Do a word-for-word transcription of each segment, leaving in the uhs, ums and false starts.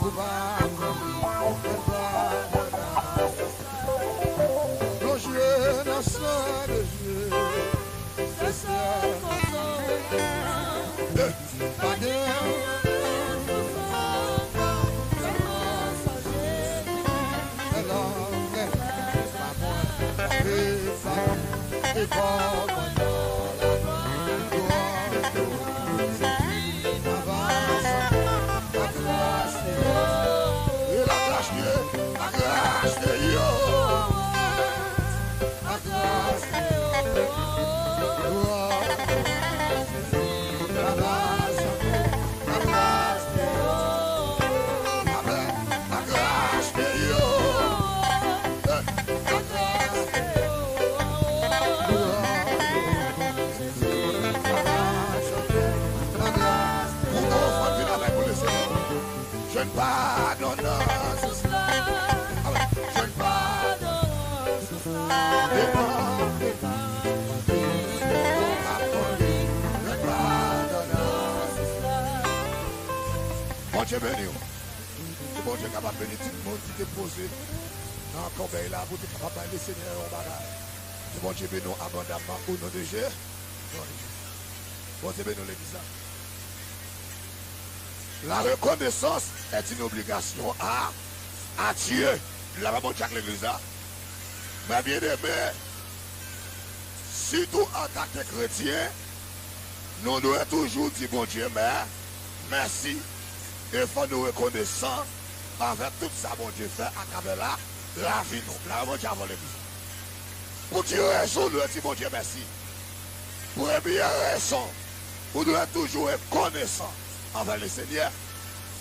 Ou pa konnen, ou pa konnen. Plonje nan san de Jezi. Se sèl konsolasyon. Pa gen. Sèlman sa Jezi. Sèlman sa mwen. E pa mwen. Glwa, glwa, Jezi, pa sa. E la gras de, la gras de Dieu. Pou ofrann vin avèk ou, Lesenyè. Je ne pardonne sous la. Amen. Je ne pardonne sous la. Devan, devan, devan, je ne pardonne sous la. Bondye beni w. Ke Bondye kapab beni tout moun ki te poze nan kòbèy la pou te kapab bay Lesenyè yon bagay. Ke Bondye beni w abondamman, o non de Jezi. Bondye beni w, legliz la. La reconnaissance est une obligation à, à Dieu. Lapè Bondye ak legliz la. Mè byeneme, sitou antanke kretyen, nou dwe toujou di Bondye mè, mèsi. E fò nou rekonesan anvè tout sa Bondye fè atravè la, lavi nou. Lapè Bondye avè w, legliz la. Pou ki rezon nou dwe di Bondye mèsi? Premye rezon ou dwe toujou rekonesan anvè Lesenyè,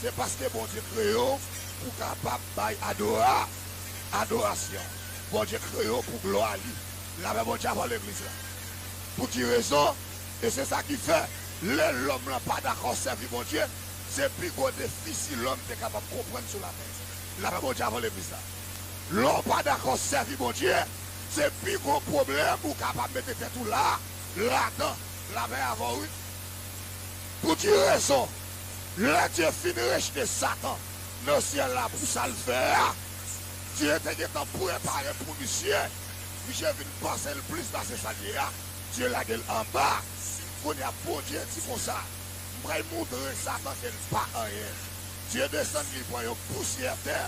se paske Bondye kreye w pou kapab bay adora, adorasyon. Bondye kreye w pou glwa li. Lapè Bondye avè w, legliz la. Pou ki rezon? E se sa ki fè, lè lòm lan pa dakò sèvi Bondye, se pi gwo defisi lòm te kapab konprann sou latè. Lapè Bondye avè w, legliz la. Lè w pa dakò sèvi Bondye, se pi gwo pwoblèm ou kapab mete tèt ou la, ladan. Lapè avè w, wi. Pou ki rezon? Lè Dye fin rejte Satan nan syèl la pou sa l fè a, Dye te gentan prepare pou misye. Misye vin panse l plis pase sa l ye a. Dye lage l anba. Kounye a, Bondye di konsa, m pral montre Satan ke l pa anyen. Dye desann, li pran yon pousyè tè,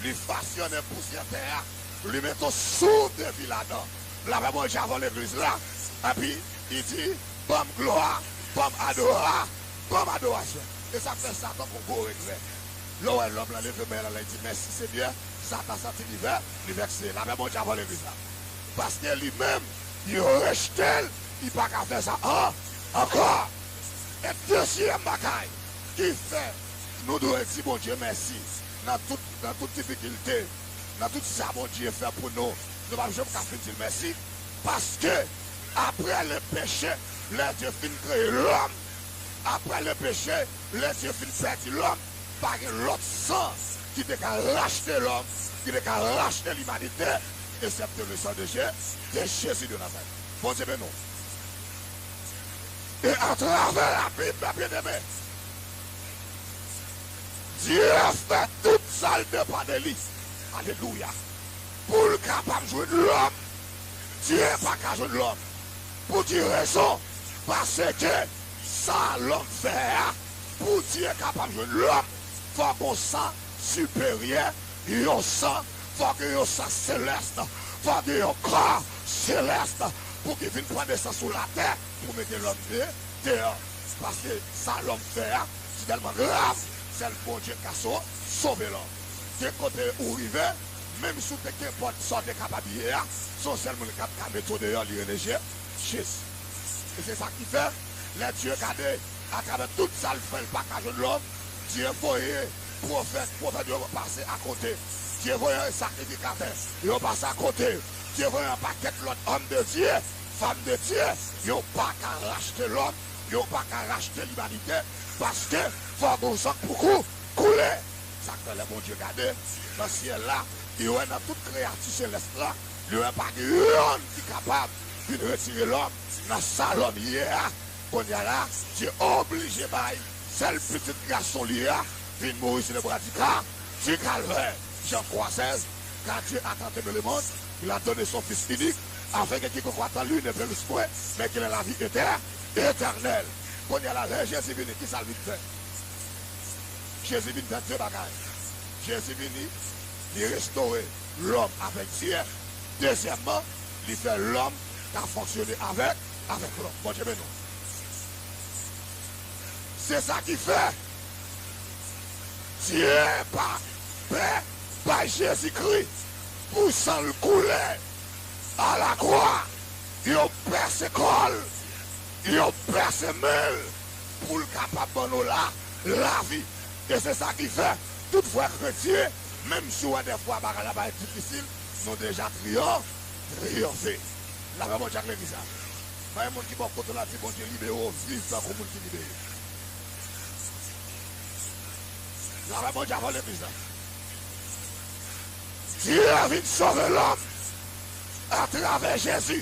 li fasyonnen pousyè tè a, li mete yon souf de vi ladan. Lapè Bondye avè w, legliz la. Epi, li di, ban m glwa, ban m adora, ban m adorasyon. E sa k fè Satan gon gwo regrè. Lè w wè lòm lan leve men l anlè, li di, mèsi Senyè, Satan santi li vè, li vèkse. Lapè Bondye avè w, legliz la. Paske li menm, yo rejte l, li pa ka fè sa an, ankò. E dezyèm bagay ki fè nou dwe di Bondye mèsi nan tout, nan tout difikilte, nan tout sa Bondye fè pou nou, nou p ap janm ka fin di l mèsi. Paske, apre le peche, lè Dye fin kreye lòm, apre le peche, lè Dye fin pèdi lòm, pa gen lòt san ki te ka rachte lòm, ki te ka rachte limanite, eksepte le san de Je-, de Jezi de Nazarèt. Bondye beni w. E atravè Labib, mè byeneme, Dye fè tout sa l depann de li. Alelouya. Pou l kapab jwenn lòm, Dye pa ka jwenn lòm. Pou ki rezon? Paske sa lòm fè a, pou Dye kapab jwenn lòm, fò gon san siperyè, yon san, fò gen yon san selès, fò gen yon kò selès pou ki vin pran nesans sou latè pou mete lòm de, deyò. Paske sa lòm fè a, si tèlman grav, sèl Bondye ka so-, sove lòm. Gen kote ou rive, menm si w te kenpòt sa w te kapab ye a, se yon sèl moun k ap ka mete w deyò, li rele Je-, Jezi. E se sa ki fè, lè Dye gade, atravè tout sa l fè, l pa ka jwenn lòm, Dye voye pwofèt, pwofèt yo pase akote. Dye voye sakrifikatè, yo pase akote. Dye voye yon pakèt lòt òm de Dye, fanm de Dye, yo pa ka rachte lòm, yo pa ka rachte limanite, paske fò gon san k pou kou-, koule. Sa k fè lè Bondye gade nan syèl la, li wè nan tout kreyati selès la, li wè pa gen yonn ki kapab vin retire lòm nan sa lòm ye a. Kounye a la, Dye oblije bay sèl pitit gason li a, Vint mouri sur le bras du car, du calvaire. Jean trois seize, car Dieu a tant aimé le monde, il a donné son Fils unique, afin que quiconque croit en lui ne périsse point, mais qu'il ait la vie éter-, éternelle. Kounye a la, lè Jezi vini, ki sa l vin fè? Jezi vin fè de bagay. Jezi vini, li restore lòm avèk Dye. Dezyèmman, li fè lòm ka fonksyone avèk, avèk lòm. Bondye beni w. Se sa ki fè Dye pa pè bay Jezikri pou san l koule alakwa. Yo pèse kò l, yo pèse men l pou l kapab ban nou la, lavi. E se sa ki fè, tout frè kretyen, menm si w wè dèfwa bagay la parèt difisil, nou deja triyon-, triyonfe. Lapè Bondye ak legliz la. Pa gen moun ki bò kote w la di, Bondye libere w, viv tankou moun ki libere. Lapè Bondye avè w, legliz la. Dye vin sove lòm atravè Jezi.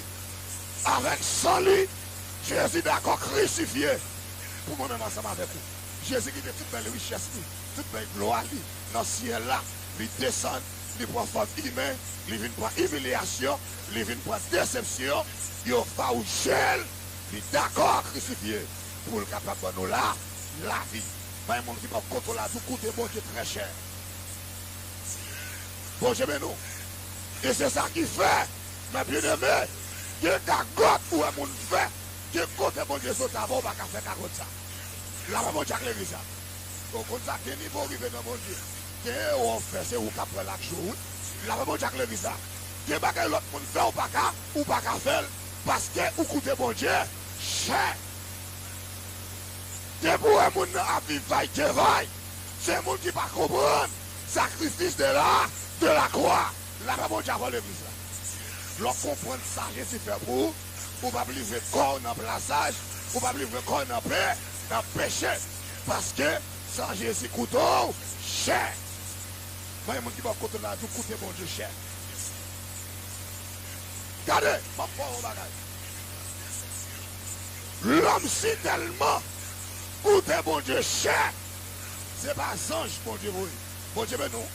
Avèk san li, Jezi dakò krisifye pou mwen menm ansanm avèk ou. Jezi kite tout bèl richès li, tout bèl glwa li nan syèl la. Li desann, li pran fòm imen, li vin pran imilyasyon, li vin pran desepsyon. Yo fawouche l, li dakò krisifye pou l kapab ban nou la, lavi. Pa gen moun ki bò kote w la di w koute Bondye trè chè. Bondye beni w. E se sa ki fè, mè byeneme, gen gagòt ou wè moun fè, gen kote Bondye sot avè w, ou pa ka fè gagòt sa. Lapè Bondye ak legliz la. Ou konn sa, gen nivo w rive nan Bondye. Gen erè w fè, se ou k ap pran l ak jou w. Lapè Bondye ak legliz la. Gen bagay lòt moun fè, ou pa ka, ou pa ka fè l, paske ou koute Bondye chè. Depi w wè moun nan ap viv vay de vay, se moun ki pa konprann sakrifis de la, de la croix. Lapè Bondye avè w, legliz la. Lè w konprann sa Jezi fè pou ou, ou p ap livre kò w nan plazaj, ou p ap livre kò w nan pe-, nan peche. Paske san Jezi koute w chè. Mwen, moun ki bò kote w la, di w koute Bondye chè. Gade, m ap ba w yon bagay. Lòm si tèlman koute Bondye chè, se pa zanj Bondye voye. Bondye beni w.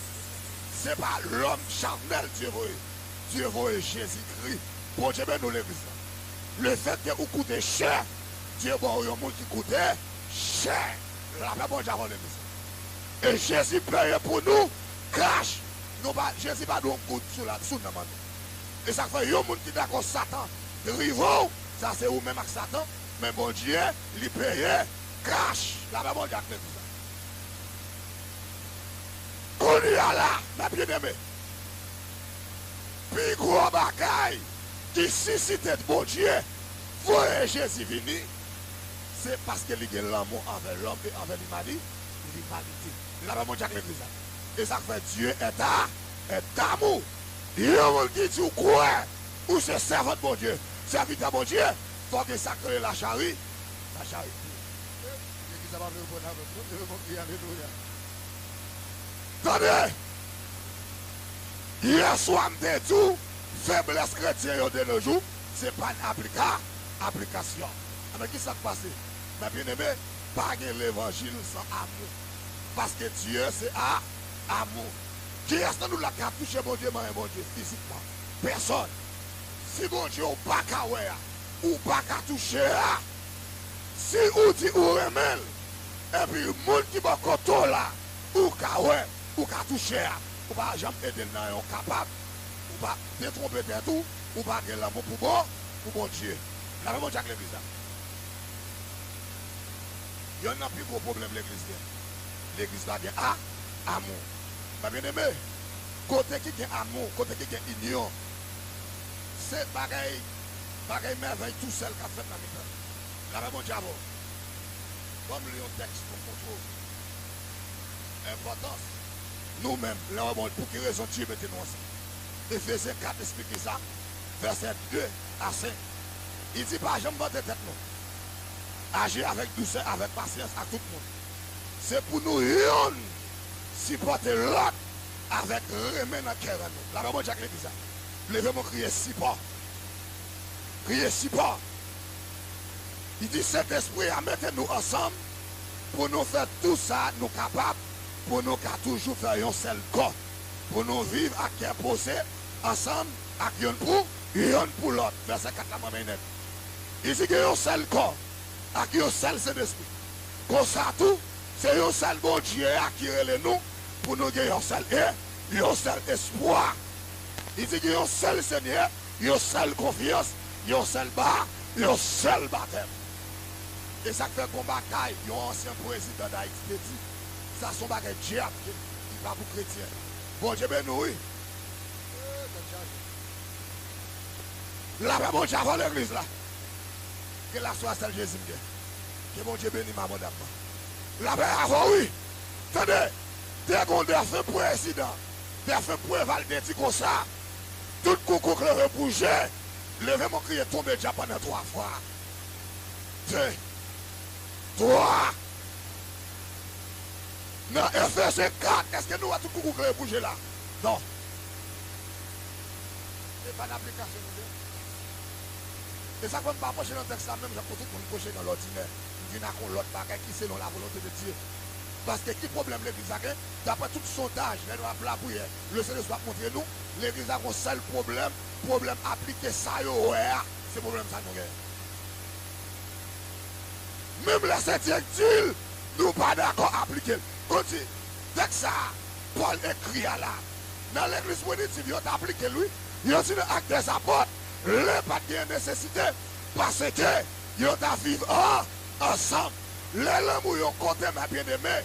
Se pa lòm chanèl Dye voye. Dye voye Jezikri. Bondye beni w, legliz la. Lefètke ou koute chè, Dye ba w yon moun ki koute chè. Lapè Bondye avè w, legliz la. E Jezi peye pou nou kach. Nou pa, Jezi pa dwe yon goud sou la, sou nanm an nou. E sa k fè yon moun ki dakò Satan drive w, sa se ou menm ak Satan, men Bondye, li peye kach. Lapè Bondye ak legliz la. Kounye a la, mè byeneme, pi gwo bagay ki sisite Bondye voye Jezi vini, se paske li gen lanmou anvè lòm e anvè limani-, limanite. Lapè Bondye ak legliz la. E sa k fè Dieu est a-, est amour. Yon moun ki di w kwè ou se sèvant Bondye, sèvitè Bondye, fò w gen sa k rele lachari-, lacharite. Legliz la pa vle reponn avè m non, leve men w kriye alelouya. Tande! Yè swa m te di w, feblès kretyen yo de nos jours, se pa n aplika-, aplikasyon. Anben, ki sa k pase? Mè byeneme, pa gen levanjil san amou. Paske Dye se a-, amou. Kiyès nan nou la k ap touche Bondye, manyen Bondye fizikman? Pèsòn. Si Bondye ou pa ka wè a, ou pa ka touche a, si ou di ou renmen l, epi moun ki bò kote w la, ou ka wè, ou ka touche a, ou pa janm ede l nan yon kapab, ou pa detwonpe tèt ou, ou pa gen lanmou pou Bon-, pou Bondye. Lapè Bondye ak legliz la. Yonn nan pi gwo pwoblèm legliz gen. Legliz pa gen a-, amou. Mè byeneme, kote ki gen amou, kote ki gen inyon, se bagay, bagay mèvèy tousèl k ap fèt nan mitan. Lapè Bondye avè w. Ban m li yon tèks pou m montre w enpòtans nou menm, lè w wè bon, pou ki rezon Dye mete nou ansanm. Efezyen kat esplike sa, vèsè de a senk. Li di, pa janm vante tèt nou. Aji avèk dousè, avèk pasyans ak tout moun. Se pou nou yonn sipòte lòt avèk renmen nan kè an nou. Lapè Bondye ak legliz la. Leve men w, kriye sipò. Kriye sipò. Li di, Sentespri a mete nou ansanm pou nou fè tou sa nou kapab pou nou ka toujou fè yon sèl kò, pou nou viv ak kè poze ansanm ak youn pou, youn pou lòt. Vèsè kat la mwen mennen. Li di gen yon sèl kò, ak yon sèl Sentespri. Konsa tou, se yon sèl Bondye a ki rele nou pou nou gen yon sèl e, yon sèl espwa. Li di gen yon sèl Senyè, yon sèl konfyans, yon sèl ba, yon sèl batèm. E sa k fè gon bagay yon ansyen prezidan Dayiti te di, sa se yon bagay dyab ke li pa pou kretyen. Bondye beni w wi. Lapè Bondye avè w legliz la. Gen laswa sèl Jezi m gen. Ke Bondye beni m abondamman. Lapè avè w wi. Tande, te gon defen prezidan, defen Preval te di konsa, tout koukouk leve bouje, leve mwen kriye tonbe dyab pandan twa fwa. De, twa. Nan Efezen kat, èske nou wè tout koukouk leve bouje la? Non. E pa nan aplikasyon nou gen. E sa k fè m pa pwoche nan tèks la menm jan pou tout moun pwoche nan lòdinè. M vin ak yon lòt bagay ki selon la volonte de Dye. Paske ki pwoblèm legliz la gen? Daprè tout sondaj, lè nou ap lapriyè, Lesentespri ap montre nou, legliz la gon sèl pwoblèm, pwoblèm aplike sa yo wè a, se pwoblèm sa nou gen. Menm lè Sentespri di l, nou pa dakò aplike l. Konn di, tèks sa a, Pòl ekri a la, nan legliz primitiv, yo t aplike l, wi. Yo di nan Ak dèzapòt, lè pa t gen nesesite, paske yo t ap viv an, ansanm. Lè lanmou yon kote, mè byeneme,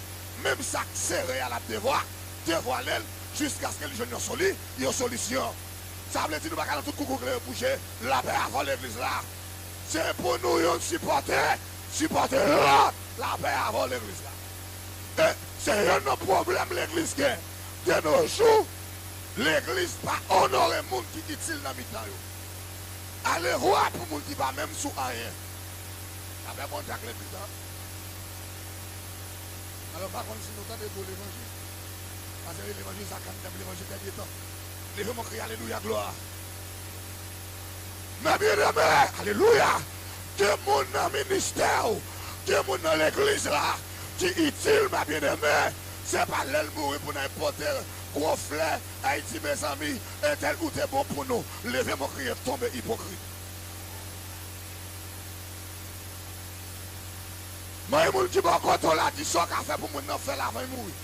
menm sa k sere a, l ap devwa-, devwale l, jiskaske li jwenn yon soli-, yon solisyon. Sa vle di nou pa ka nan tout koukouk leve bouje, lapè avè w legliz la. Se pou nou youn sipòte, sipòte lòt, lapè avè w legliz la. E se youn nan pwoblèm legliz gen. De nos jours, legliz pa onore moun ki itil nan mitan yo. Alevwa pou moun ki pa menm sou anyen. Lapè Bondye ak legliz la. Alò, m pa konn si nou tande gwo levanjil. Paske levanjil sa k anndan levanjil dènye tan. Leve mwen kriye alelouya, glwa. Mè byeneme, alelouya. Gen moun nan ministè w, gen moun nan legliz la ki itil, mè byeneme. Se pa lè l mouri pou n al pote gwo flè, al di, mezanmi, entèl ou te bon pou nou. Leve mwen kriye tonbe ipokrit. Mande moun ki bò kote w la, di sa w ka fè pou moun nan fè l avan l mouri.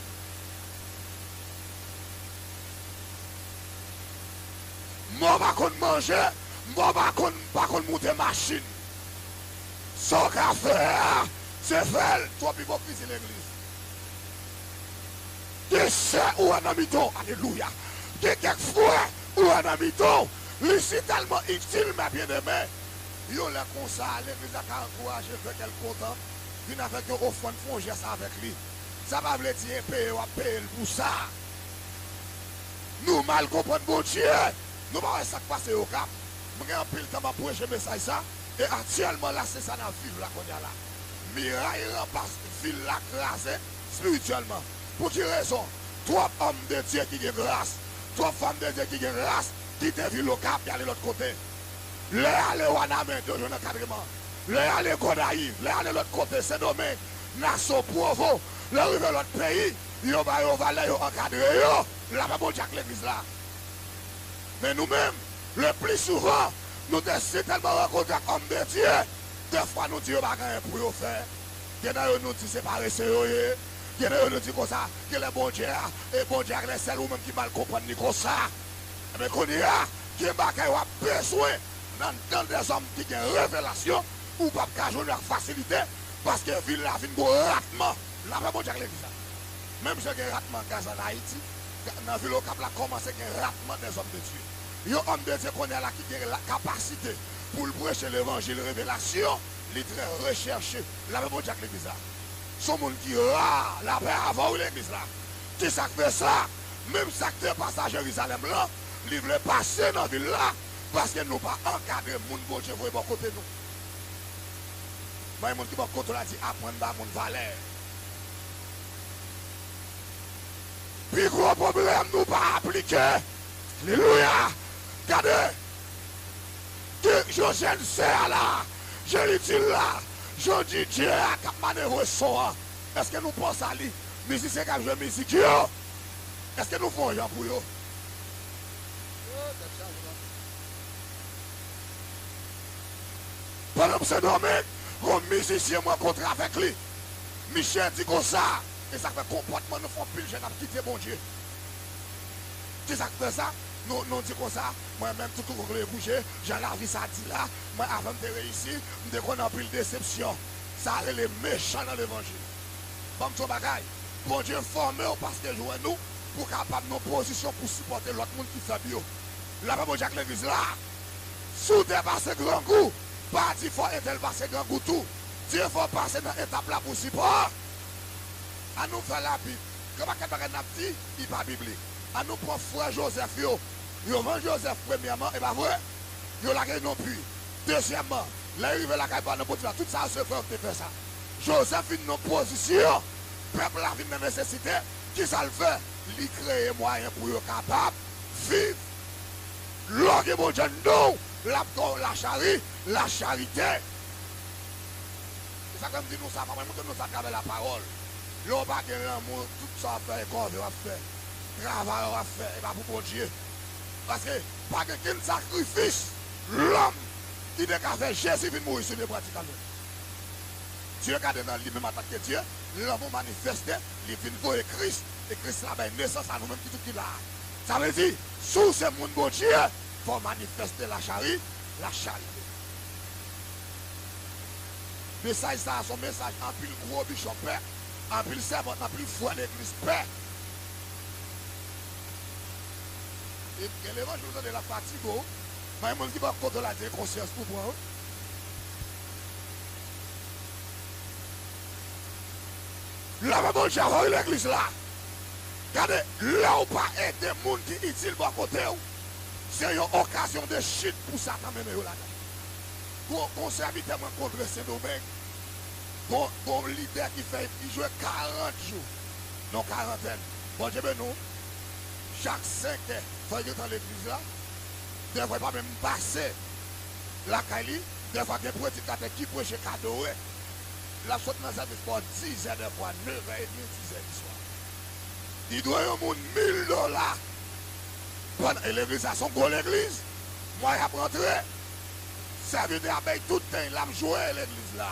Mò pa konn manje, mò pa konn, pa konn moute machin. Sa w ka fè a, se fè l. Twòp ipokrizi legliz. Gen sè ou wè nan mitan w, alelouya. Gen kèk frè ou wè nan mitan w, li si tèlman itil, mè byeneme. Yon lè konsa, legliz la ka ankouraje, fè kè l kontan, vin avèk yon ofrann, fè yon jès avèk li. Sa pa vle di e peye w ap peye l pou sa. Nou mal konprann Bondye. Nou pa wè sa k pase Okap? Mwen gen anpil tan m ap preche mesaj sa, e aktyèlman la, se sa n ap viv la kounye a la. Miray ranpas vil la kraze espirityèlman. Pou ki rezon? Twòp òm de Dye ki gen gras, twòp fanm de Dye ki gen gras, kite vil Okap, y ale lòt kote. Lè y ale Wanament, yo jwenn ankadreman. Lè y ale Gonayiv, lè y ale lòt kote, Sendomeng, Naso, Pwovo, lè yo rive lòt peyi, yo ba yo valè, yo ankadre yo. Lapè Bondye ak legliz la. Men nou menm, le pli souvan, nou te sitèlman rankontre ak òm de Dye, dèfwa nou di yo pa gen anyen pou yo fè. Gen nan yo nou di se parese yo ye. Gen nan yo nou di konsa, genlè Bondye a, e Bondye a genlè sèl ou menm ki mal konprann li konsa. Ebyen kounye a, gen bagay w ap bezwen nan, nan dèzòm ki gen revelasyon, ou p ap ka jwenn yo ak fasilite, paske vil la vin gon ratman. Lapè Bondye ak legliz la. Menm jan gen ratman gaz ann Ayiti, nan vil Okap la kòmanse gen ratman dèzòm de Dye. Yon òm de Dye kounye a la ki gen la kapasite pou l preche levanjil revelasyon, li trè rechèche. Lapè Bondye ak legliz la. S on moun ki ra, lapè avè w legliz la. Kisa k fè sa? Menm sa k te pase a Jerizalèm lan, li vle pase nan vil la, paske nou pa ankadre moun Bondye voye bò kote nou. Mande moun ki bò kote w la, di, aprann ba moun valè. Pi gwo pwoblèm, nou pa aplike. Alelouya! Gade! Ki jan jèn sè a la, jan li di l la, jan DJ a k ap manevre son an. Èske nou panse a li? Mizisyen k ap jwe mizik yo, èske nou fè yon jan pou yo? Pandan m Sendomeng, gon mizisyen m rankontre avèk li. Misye di konsa, e sa k fè konpòtman nou fè anpil jèn ap kite Bondye. Se sa k fè sa, nou, nou di konsa, mwen menm tout kou vle kouche, jan lavi sa di la, mwen avan m te reyisi, m te konn anpil desepsyon. Sa rele mechan nan levanjil. Ban m di w yon bagay, Bondye fòme w paske l wè nou pou w kapab nan pozisyon pou sipòte lòt moun ki fèb yo. Lapè Bondye ak legliz la. Si w depase grangou, pa di fò entèl pase grangou tou. Di fò pase nan etap la pou sipò. An nou fè Labib. Gen pakèt bagay n ap di, li pa biblik. An nou pran frè Jozèf yo. Yo vann Jozèf premyèman, e pa vre? Yo lage l nan pwi. Dezyèmman, lè yo rive lakay pa nan Potifè, tout sa yo se frè yo ki te fè sa. Jozèf vin nan pozisyon, pèp la vin nan nesesite, kisa l fè? Li kreye mwayen pou yo kapab viv. Lè w gen Bondye anndan w, l ap ba w lachari, lacharite. Se sa k fè m di nou sa, m ap montre nou sa atravè lapawòl. Lè w pa gen lanmou, tout sa w ap fè, e kòve w ap fè, travay w ap fè, e pa pou Bondye. Paske pa gen kenn sakrifis lòm ki te ka fè Jezi vin mouri sou pye bwa ti Kalvè. Dye gade nan li menm antanke Dye, lanmou manifeste, li vin voye Kris, e Kris la bay nesans a nou menm ki tout ki la a. Sa vle di, si w se moun Bondye, fò w manifeste lachari, lacharite. Mesaj sa a se yon mesaj anpil gwo bichòp pè, anpil sèvant, anpil frè legliz pè. E gen levanjil ou tande l ap fatige w, men moun ki bò kote w la di konsyans pou pran w. Lè Bondye a voye legliz la, gade, lè w pa ede moun ki itil bò kote w, se yon okazyon de chit pou Satan mennen yo ladan. Gon, gon sèvitè mwen kontre Sendomeng, gon, gon lidè ki fè, ki jwe karant jou nan karantèn. Bondye beni w. Chak senkè, fò l gentan legliz la. Dèfwa, li pa menm pase lakay li. Dèfwa, gen predikatè ki preche k adore. L ap sot nan sèvis bò dizè, dèfwa, nevè edmi, dizè diswa. Li dwe yon moun mil dola. Pandan, e legliz la se yon gwo legliz. Mwa y ap rantre. Sèvitè a bay tout tan l ap jwe legliz la.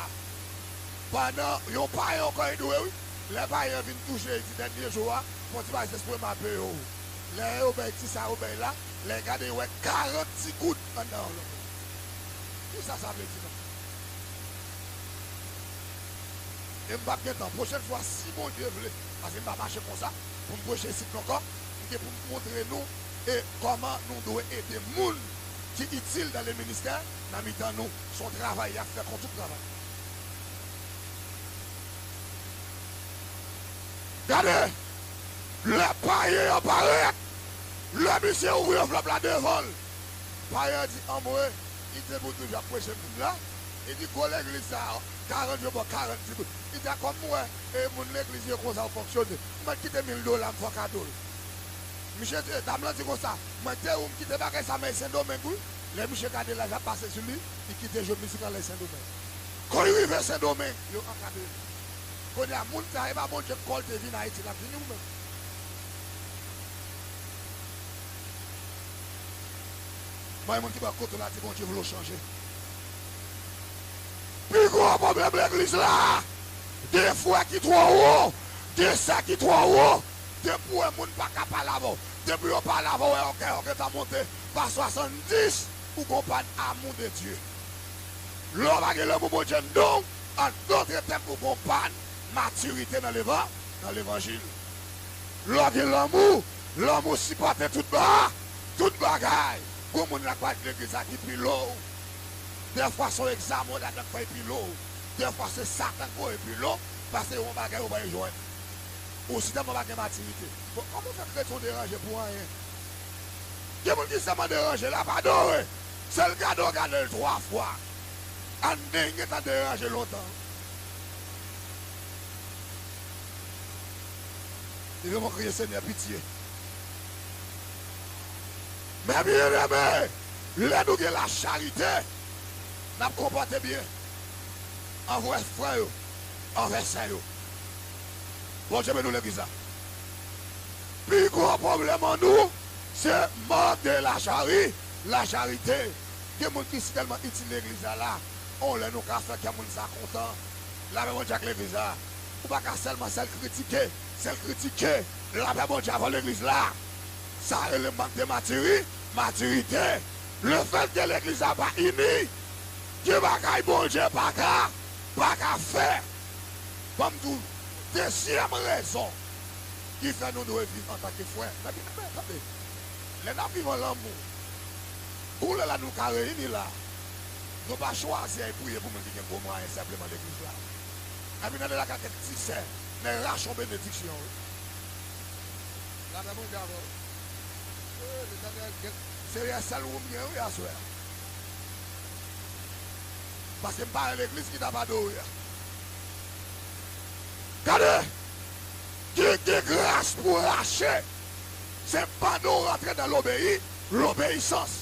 Pandan yon payen ankò li dwe, wi. Lè payen an vin touche, li di, dènye jou a, fè yon ti bagay, se espre m a peye w. Lè yo bay ti sa yo bay la, lè y gade, yo wè karant ti goud anndan yon lanmò. Kisa sa vle di, non? E m p ap gen tan. Pwochèn fwa, si Bondye vle, paske m pa mache konsa pou m preche isit non ankò, m gen pou m montre nou e kòman nou dwe ede moun ki itil dans le ministère nan mitan nou. Se yon travay y ap fè kon tout travay. Gade, lè payen an parèt, lè misye ouvri anvlòp la devan l, payen an di, anmwe, li te pou toujou ap preche moun la. Li di, gwo legliz sa a, karant jou bò karant ti goud. Li di, a kòm m wè, e moun legliz yo konsa yo fonksyone, mwen kite mil dola m fè kado l. Misye di, dam lan di konsa, mwen te ou m kite bagay sa men Sendomeng wi. Lè misye gade laj ap pase sou li, li kite jwe mizik anlè Sendomeng. Kon li rive Sendomeng, yo ankadre li. Kounye a, moun sa, e pa Bondye k kòlte vin Ayiti, l ap vini ou menm. Mwen, moun ki bò kote w la, di Bondye vle w chanje. Pi gwo pwoblèm legliz la, de frè ki twò wo, de sè ki twò wo, depi w wè moun pa ka pale avè w, depi yo pale avè w, wè ògèy w gentan monte pa swasanndis, ou gon pàn amour de Dieu. Lè w pa gen lanmou Bondye anndan w, an dòt tèm, ou gon pàn matirite nan leva-, nan levanjil. Lè w gen lanmou, lanmou sipòte tout ba-, tout bagay. Gon moun la k pral legliz la ki pi lo w. Dèfwa se yon egzamen w ladan k fè l pi lo w. Dèfwa se Satan k voye pi lo w, paske yon bagay ou pa jwenn. Ou sitèlman pa gen matirite. Bon, kòman w fè kretyen w deranje pou anyen? Gen moun ki sèlman deranje, l ap adore. Sèl gade w gade l twa fwa. Anndan, li gentan deranje lontan. Li gen pou kriye, Senyè, pitye. Men byeneme, lè nou gen lacharite, n ap konpòte byen anvè frè yo, anvè sè yo. Bondye beni w legliz la. Pi gwo pwoblèm an nou, se mank de lachari, lacharite. Gen moun ki sitèlman itil legliz la la, on lè nou ka fè kè moun sa kontan. Lapè Bondye ak legliz la. Ou pa ka sèlman sèl kritike, sèl kritike. Lapè Bondye avè w legliz la. Sa rele mank de matiri, matirite. Lefètke legliz la pa ini, gen bagay Bondye pa ka, pa ka fè. Ban m di w dezyèm rezon ki fè nou dwe viv antanke frè. Mèt, mèt, tande. Lè n ap viv an lanmou, pou lè la nou ka reyini la, nou pa chwazi al priye pou moun ki gen gwo mwayen senpleman legliz la. Epi nan de la ka kèk ti sè, men rache yon benediksyon, wi. Lapè Bondye avè w. Ee, Letènèl, gen, Senyè, sèl ou m gen, wi, aswè a. Paske m pa nan legliz ki t ap adore a. Gade! Ki, ki gras pou rache! Se pandan w rantre nan lobeyi, lobeyisans.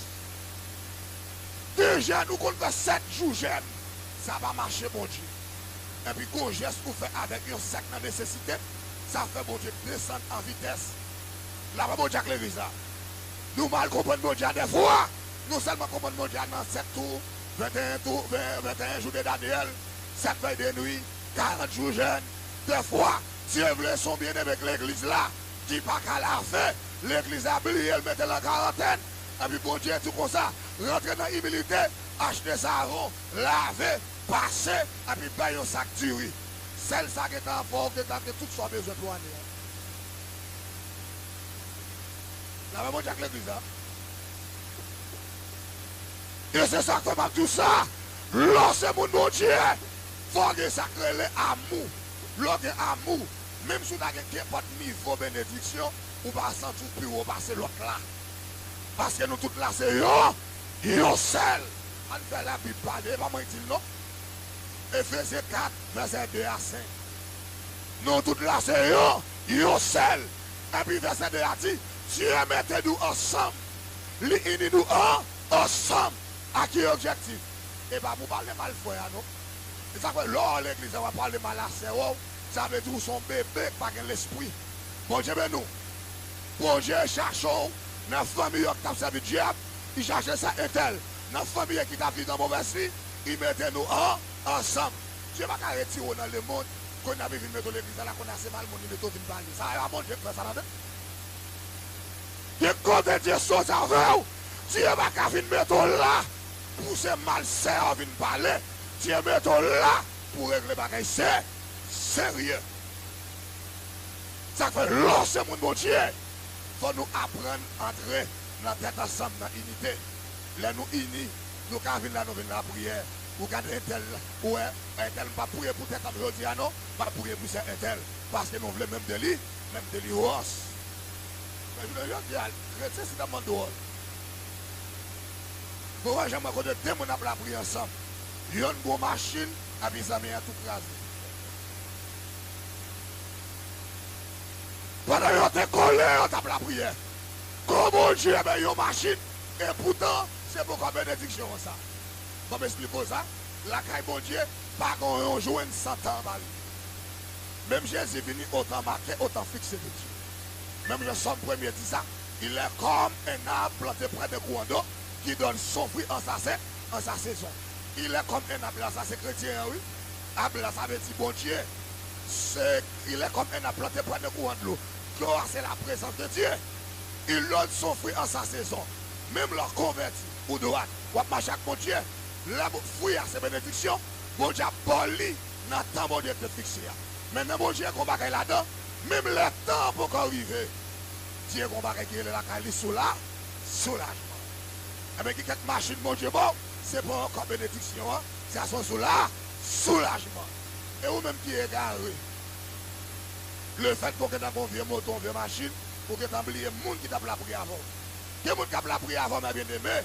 Gen jèn ou konn fè sèt jou jèn, sa pa mache Bondye. Epi gon jès ou fè avèk yon sèk nan nesesite, sa fè Bondye desann an vitès. Lapè Bondye ak legliz la. Nou mal konprann Bondye a dèfwa. Nou sèlman konprann Bondye a nan sèt tou, venteyen tou, ven, venteyen jou de Danyèl, sèt vèy de nwi, karant jou jèn. Dèfwa, Dye vle se yon byeneme k legliz la ki pa ka lave. Legliz la bliye l mete l an karantèn. Epi Bondye di w konsa, rantre nan imilite, achte savon, lave, pase, epi bay yon sak diri. Sèl sa gentan fè w gentan gen tout sa w bezwen pou ane a. Lapè Bondye ak legliz la. E se sa k fè m ap di w sa. Lè w se moun Bondye, fò w gen sa k rele amou. Lè w gen amou, menm si w ta gen kenpòt nivo benediksyon, ou pa santi w pi wo pase lòt la. Paske nou tout la se yon, yon sèl. Ann fè Labib pale, e pa mwen ki di l non. Efezyen kat, vèsè de a senk. Nou tout la se yon, yon sèl. Epi vèsè de a di, Dye mete nou ansanm. Li ini nou an, ansanm. A ki objektif? E pa pou pale mal frè a non. E sa k fè lè w al legliz la, w ap pale mal a sè w, sa vle di w se yon bebe k pa gen lespri. Bondye beni w. Bondye chache w nan fanmi yo ki t ap sèvi dyab, li chache sè entèl nan fanmi yo ki t ap viv nan movèz vi, li mete nou an, ansanm. Dye pa ka retire w nan lemonn, kounye a li vin mete w legliz la, la kounye a se mal moun li mete w vin pale. Sa e pa Bondye k fè sa, tande. Gen kote Dye sòti avè w, Dye pa ka vin mete w la pou se mal sè a vin pale. Dye mete w la pou regle bagay se, serye. Sa k fè lè w se moun Bondye, fò nou aprann antre nan tèt ansanm nan inite. Lè nou ini, nou ka vin la, nou vin lapriyè. Ou gade entèl, ou wè, entèl, m p ap priye pou tèt an jodi a non, m ap priye pou sè entèl, paske nou vle menm de li, menm de li wòs. Men jounen jodi a, kretyen se tèlman dwòl. Mwen wè jan mwen kote de moun ap lapriyè ansanm. Yonn gwo machin, epi zanmi an tou kraze. Pandan yo te kole, yo t ap lapriyè. Kon Bondye bay yon machin, e poutan, se poko benediksyon an sa. Ban m esplike w sa. Lakay Bondye, pa gen yon jou enn san tan anba li. Menm Jezi vini, otan make, otan fikse de Dye. Menm jan Sòm premye di sa, il est comme un arbre planté près d'un courant d'eau qui donne son fruit en sa, en sa saison. Il est comme un arbre, sa se kretyen an, wi. Arbre la, sa vle di Bondye. Se, il est comme un arbre planté près d'un courant d'eau. Dlo a, se la prezans de Dye. Il donne son fruit en sa saison. Menm lè w konvèti, ou dwat, w ap mache ak Bondye. Lè bo-, fwi a se benediksyon, Bondye ap ba w li nan tan Bondye te fikse a. Men nan Bondye gen yon bagay ladan, menm lè tan an poko rive, Dye gen yon bagay ki rele lakay li soula-, soulajman. Enben, gen kèk machin Bondye ba w, se pa ankò benediksyon an, se a son soula-, soulajman. E ou menm ki egare, lefètke w gentan gen yon vye moto, yon vye machin, ou gentan bliye moun ki t ap lapriyè avè w. Gen moun k ap lapriyè avè w, men byeneme,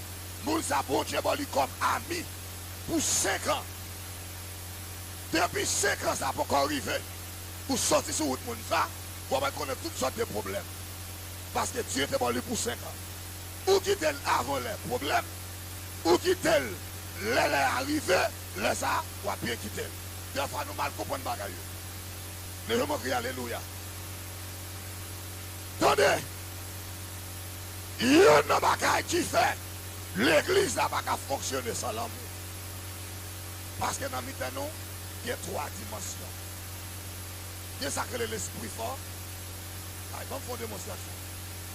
moun sa Bondye ba w li kòm ami pou senk an. Depi senk an sa poko rive, ou soti sou wout moun sa, w ap konnen tout sòt de pwoblèm. Paske Dye te ba w li pou senk an. Ou kite l avan lè, pwoblèm. Ou kite l lè lè a rive, lè sa a, w ap byen kite l. Dèfwa nou mal konprann bagay yo. Leve men w, kriye alelouya. Tande, youn nan bagay ki fè legliz la pa ka fonksyone san lanmou. Paske nan mitan nou, gen twa dimansyon. Gen sa k rele lespri fò. Ay, ban m fè yon demonstrasyon.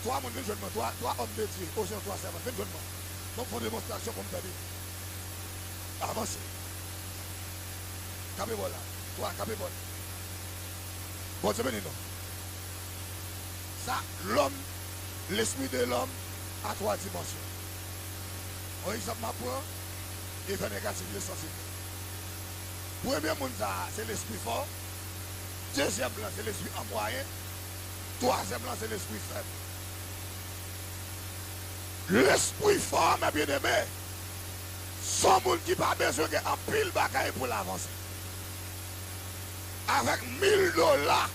Twa moun vin jwenn mwen, twa, twa òm de Dye, osnon twa sèvant, vin jwenn mwen. Ban m fè yon demonstrasyon pou m tande. Avanse. Kanpe bò la. Twa, kanpe bò la. Bondye beni nou. Sa, lòm, lespri de lòm a twa dimansyon. Yon egzanp m ap pran, efè negatif de sansite. Premye moun sa a, se lespri fò. Dezyèm lan, se lespri an mwayen. Twazyèm lan, se lespri fèb. Lespri fò, mè byeneme, se yon moun ki pa bezwen gen anpil bagay pou l avanse. Avèk mil dola,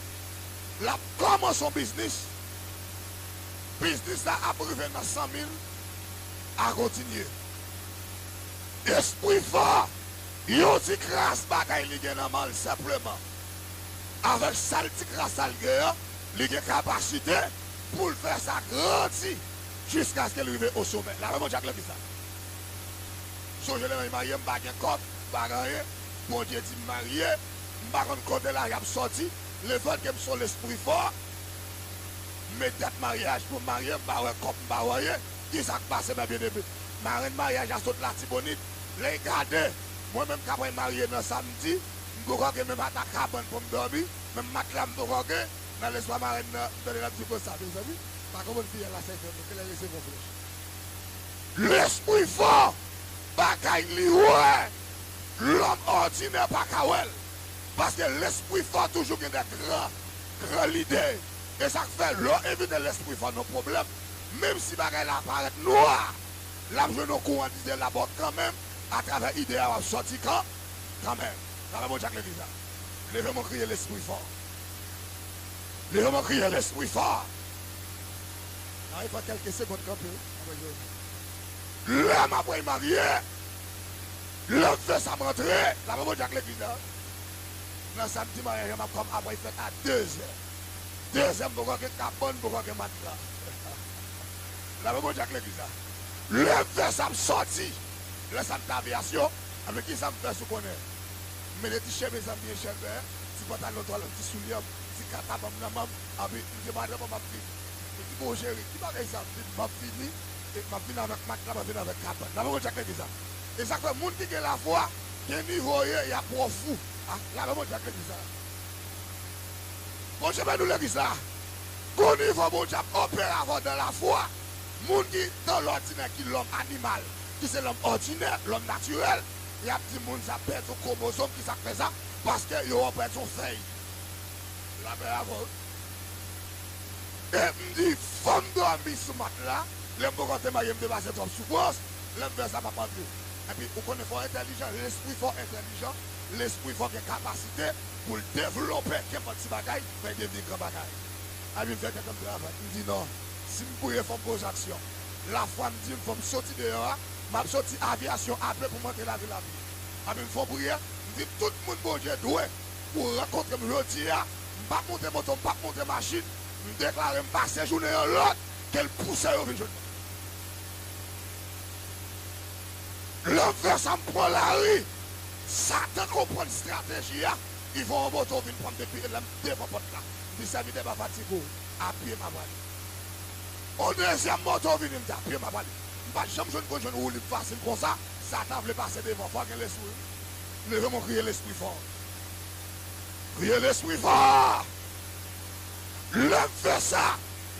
l ap kòmanse yon biznis. Biznis la ap rive nan san mil, a kontinye. Espri fò, yon ti kras bagay li gen nan men l senpleman. Avèk sa l ti kras sa l gen an, li gen kapasite pou l fè sa grandi jiskaske l rive o somè. Lapè Bondye ak legliz la. Sonje lè mwen marye, m pa gen kòb, m pa gen anyen. Bondye di m marye, m pa konn kote lajan ap sòti. Lefètke m se yon lespri fò, m met dat maryaj pou m marye, m pa wè kòb, m pa wè anyen. Kisa k pase, mè byeneme? Marenn maryaj la sot Latibonit. Lè l gade, mwen menm k apral marye nan samdi, m poko gen menm ata kabann pou m dòmi, menm matla m poko gen. Nan lespwa marenn nan, m tande l ap di konsa, mezanmi, pa konprann fiyèl la sa fè mwen, genlè resevwa flèch. Lespri fò, bagay li wè, lòm òdinè pa ka wè l. Paske lespri fò toujou gen de gran, gran lide. E sa k fè, lè w envite lespri fò nan pwoblèm, menm si bagay la parèt nwa, l ap jwenn yon kouran dizèl la ba w kanmenm, atravè ide a w ap sòti kan, kanmenm. Travay Bondye ak legliz la. Leve men w, kriye lespri fò. Leve men w, kriye lespri fò. Nan efò kèlke segonn kanpe, apre jwenn. Lè m apral marye, lè m fè sa m rantre, lapè Bondye ak legliz la. Nan samdi maryaj la, m ap kòm apral fèt a dezè. Dezè m poko gen kabann, m poko gen matla. Lapè Bondye ak legliz la. Lè m fè sa m sòti. Lè sa m t aviyasyon, anben kisa m fè si w konnen? M mete ti chemiz an byen chèlbè, ti pantalon twal, ti soulye an, ti katabanm nan men m, anpi m di madanm an m ap vini. Li di, "Bon, cheri, ki bagay sa?" M di, "M ap vini, e m ap vini avèk matla, m ap vini avèk kabann." Lapè Bondye ak legliz la. E sa k fè moun ki gen lafwa, gen nivo ye, y ap pran w fou. A, lapè Bondye ak legliz la. Bondye beni w legliz la. Gon nivo Bondye ap opere avè w nan lafwa. Moun ki nan lòdinè, ki lòm animal, ki se lòm òdinè, lòm natirèl, y ap di moun sa pèdi yon kwomozòm, kisa k fè sa? Paske yo wè w pèdi yon fèy. Lapè avè w. E m di, fò m dòmi sou matla. Lè m poko te marye, m te pase twòp soufrans. Lè m fè sa, m ap antre. Epi, ou konnen fò entèlijan, lespri fò entèlijan, lespri fò gen kapasite pou l devlope kenpòt ti bagay, fè l devni gran bagay. Epi, m fè tèt mwen travay. M di, non, si m priye, fò m poze aksyon. Lafwa m di m, fò m soti deyò a, m ap soti aviyasyon a pye pou m antre lavil a pye. Epi, m fè yon priyè, m di, tout moun Bondye dwe pou rankontre m jodi a, m p ap monte moto, m p ap monte machin, m deklare m pase jounen yon lòd, ke l pouse yo vin jwenn mwen. Lè m fè sa, m pran lari. Satan konprann estrateji a, li voye yon moto vin pran m depi lè m devan pòt la. M di sèvitè pa fatige w, a pye m ap ale. Yon dezyèm moto vini, m di a pye m ap ale. M pa t janm jwenn konn jwenn woulib fasil konsa, Satan vle pase devan, fò gen lespri. Leve men w, kriye lespri fò. Kriye lespri fò. Lè m fè sa,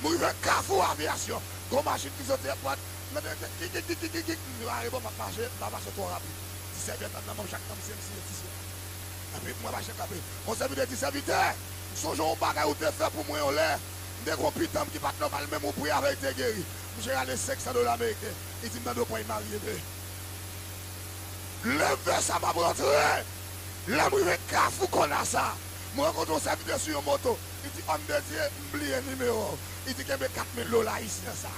m rive kafou aviyasyon. Gon machin ki soti epòt, m tande kik, kik, kik, kik, kik, kik, m di, "Mare bò, m ap mache, m pa mache twò rapid." Ti sèvyèt la nan men m, chak tan m siye, m siye, ti siye. Epi m wè machin kanpe. Yon sèvitè di, "Sèvitè, m sonje yon bagay ou te fè pou mwen yon lè. M te gon pitanm ki pa t nòmal, menm ou pri avè l te geri." Misye rale senk san dola ameriken. Li di m, "Tande, w pral marye vre." Lè m fè sa, m ap rantre. Lè m rive kafou kòna sa, m rankontre yon sèvitè sou yon moto. Li di, "Òm de Dye, m bliye nimewo w." Li di, "Kenbe kat mil dola ayisyen sa."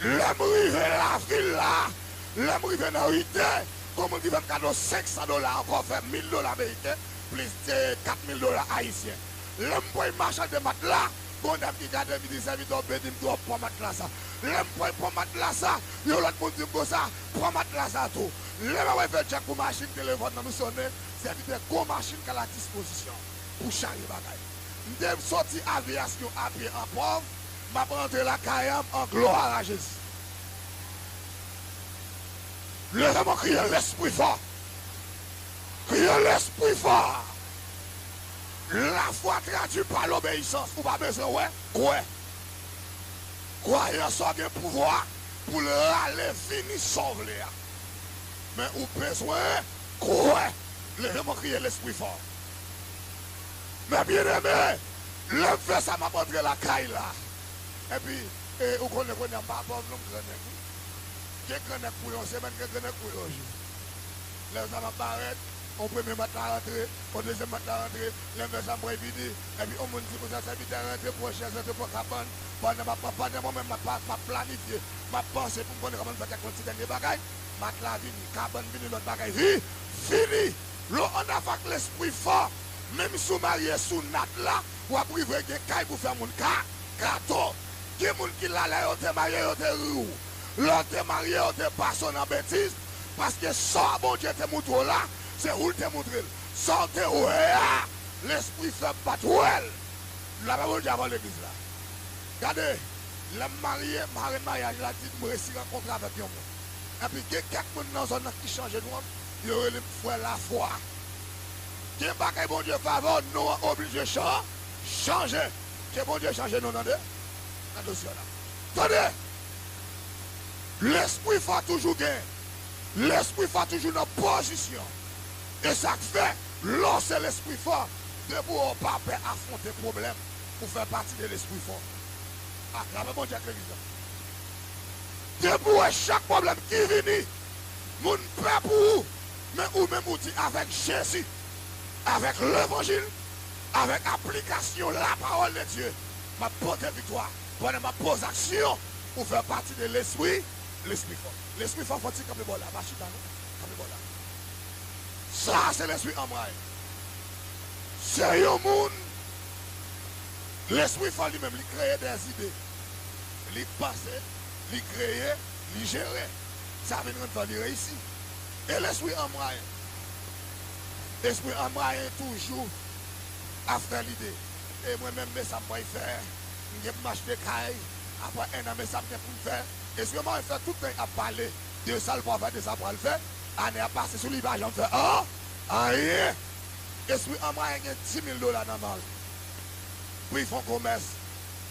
Lè m rive lavil la, lè m rive nan Ridè, gon moun ki fè m kado senk san dola ankò, fè mil dola ameriken, plis de kat mil dola ayisyen. Lè m pran machande matla, gon dam ki gade m, li di, "Sèvitè, w beni m twòp, pran matla sa." Lè m pran, pran matla sa, yon lòt moun di m konsa, "Pran matla sa tou." Lè m ap fè tchèk pou machin, telefòn nan m sonnen, sèvitè, gon machin k a la dispozisyon pou charye bagay. M te soti aviyasyon a pye an pòv, m ap rantre lakay an, an glwa a Jezi. Leve men w, kriye Lespri fò. Kriye Lespri fò. Lafwa tradui pa lobeyisans. Ou pa bezwen wè, kwè. Kwayans ou gen pouvwa pou l rale vini sa w vle a. Men ou bezwen kwè. Leve men w, kriye Lespri fò. Men byeneme, lè m fè sa, m ap antre lakay la. Epi, e, ou konnen kounye a m pa pòv non, m grannèg wi. Gen grannèg pou yon semèn, gen grannèg pou yon jou. Lè sa m ap parèt, yon premye matla rantre, yon dezyèm matla rantre, lè m fè sa m pran vini, epi yon moun di konsa, sèvitè, rantre pran chèz, rantre pran kabann, pandan m ap, pandan mwen menm m ap, m ap planifye, m ap panse pou m konnen kòman m fè kèk yon ti dènye bagay, matla vini, kabann vini, lòt bagay vi, vini. Lè w ann afè ak Lespri fò, menm si w marye sou nat la, w ap rive gen kay pou fè moun ka, kato. Gen moun ki la, lè yo te marye, yo te ri w. Lè w te marye, yo te pase w nan betiz, paske sa Bondye te montre w la, se ou l te montre l. Sa w te wè a, Lespri fè m pa t wè l. Lapè Bondye avè w legliz la. Gade, lè m marye, marenn maryaj la di m resi rankontre avèk yon moun. Epi gen kèk moun nan zòn nan ki chanje non an, yo rele m frè Lafwa. Gen bagay Bondye fè avè w, non an oblije chan-, chanje. Ke Bondye chanje non nan de, nan dosye w la. Tande! Lespri fò toujou gen. Lespri fò toujou nan pozisyon. E sa k fè, lè w se Lespri fò, depi w pa pè afwonte pwoblèm, ou fè pati de Lespri fò. A, lapè Bondye ak legliz la. Depi w wè chak pwoblèm ki vini, moun pè pou ou, men ou menm ou di, "Avèk Jezi, avèk levanjil, avèk aplikasyon lapawòl de Dye, m ap pote viktwa." Pandan m ap poze aksyon, ou fè pati de lespri, lespri fò. Lespri fò, fò ti kanpe bò la, pa chita non. Kanpe bò la. Sa se lespri anmwaye. Se yon moun, lespri fò li menm, li kreye dèzide. Li panse, li kreye, li jere. Sa vin rann fò li reyisi. E lespri anmwaye. Lespri anmwaye toujou ap fè lide. E mwen menm, men sa m pral fè. M gen pou m achte kay. Apre en an, men sa m gen pou m fè. Lespri anmwaye fè tout tan ap pale de sa l pral fè, de sa l pral fè. Ane ap pase sou li, li pa janm fè an, anyen. Lespri anmwaye gen di mil dola nan men l. Pou l fè yon komès.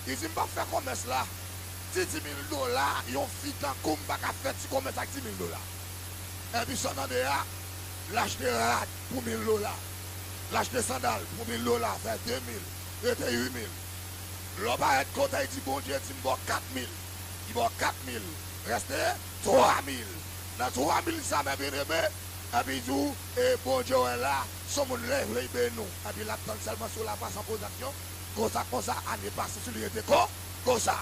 Li di, "M p ap fè komès la." Ti di mil dola, yon fi tankou m pa ka fè ti komès ak di mil dola. Epi sa w tande a, l achte rad pou mil dola. L achte sandal pou mil dola, fè de mil, rete uit mil. Lè w parèt kontan, li di, "Bondye di m ba w kat mil." Li ba w kat mil, reste twa mil. Nan twa mil sa, men byeneme, epi li di w, e Bondye wè la, se yon moun lè vle li beni w. Epi l ap tann sèlman si w la pa san poze aksyon. Konsa, konsa, ane pase sou li rete kon, konsa.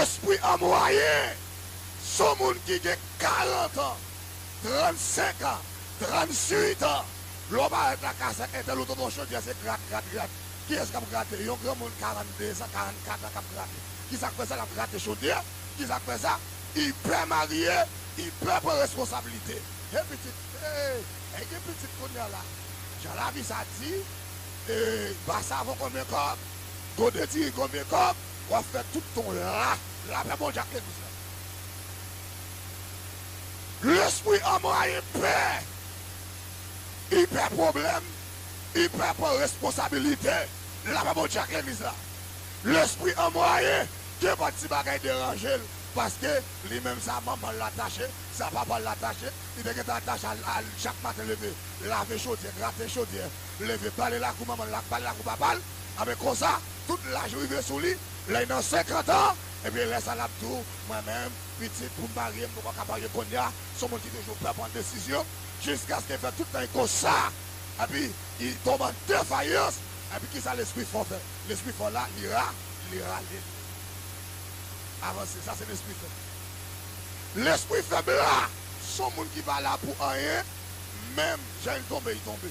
Espri anmwaye, se yon moun ki gen karant an, trannsenk an, trannwit an. Lè w parèt la, kase entèl ou tonton chodyè, se grat, grat, grat. Kiyès k ap grate? Yon granmoun karannde zan, karannkat an k ap grate. Kisa k fè sa? L ap grate chodyè. Kisa k fè sa? Li pè marye, li pè pran responsablite. E pitit, e, e gen pitit kounye a la. Jan lavi sa di, e, ba savon konbyen kòb, gode diri konbyen kòb, w ap fè tout tan w la. Lapè Bondye ak legliz la. Lespri anmwaye pè. Li pè pwoblèm, li pè pran responsabilite. Lapè Bondye ak legliz la. Lespri anmwaye, kenpòt ti bagay deranje l, paske li menm sa manman l atache, sa papa l atache, li te gentan atache al, al chak maten leve, lave chodyè, grate chodyè, leve, bale lakou manman l, bale lakou papa l, anben konsa, tout laj rive sou li, lè l nan senkant an, ebyen lè sa l ap di w, mwen menm, pitit, pou m marye, m poko ka marye kounye a, se yon moun ki toujou pè pran desizyon, jiskaske l fè tout tan l konsa. Epi, li tonbe an defayans. Epi, kisa lespri fò fè? Lespri fò la, li ra, li rale l. Avanse, sa se lespri fèb. Lespri fèb la, se yon moun ki pa la pou anyen, menm jan l tonbe, li tonbe.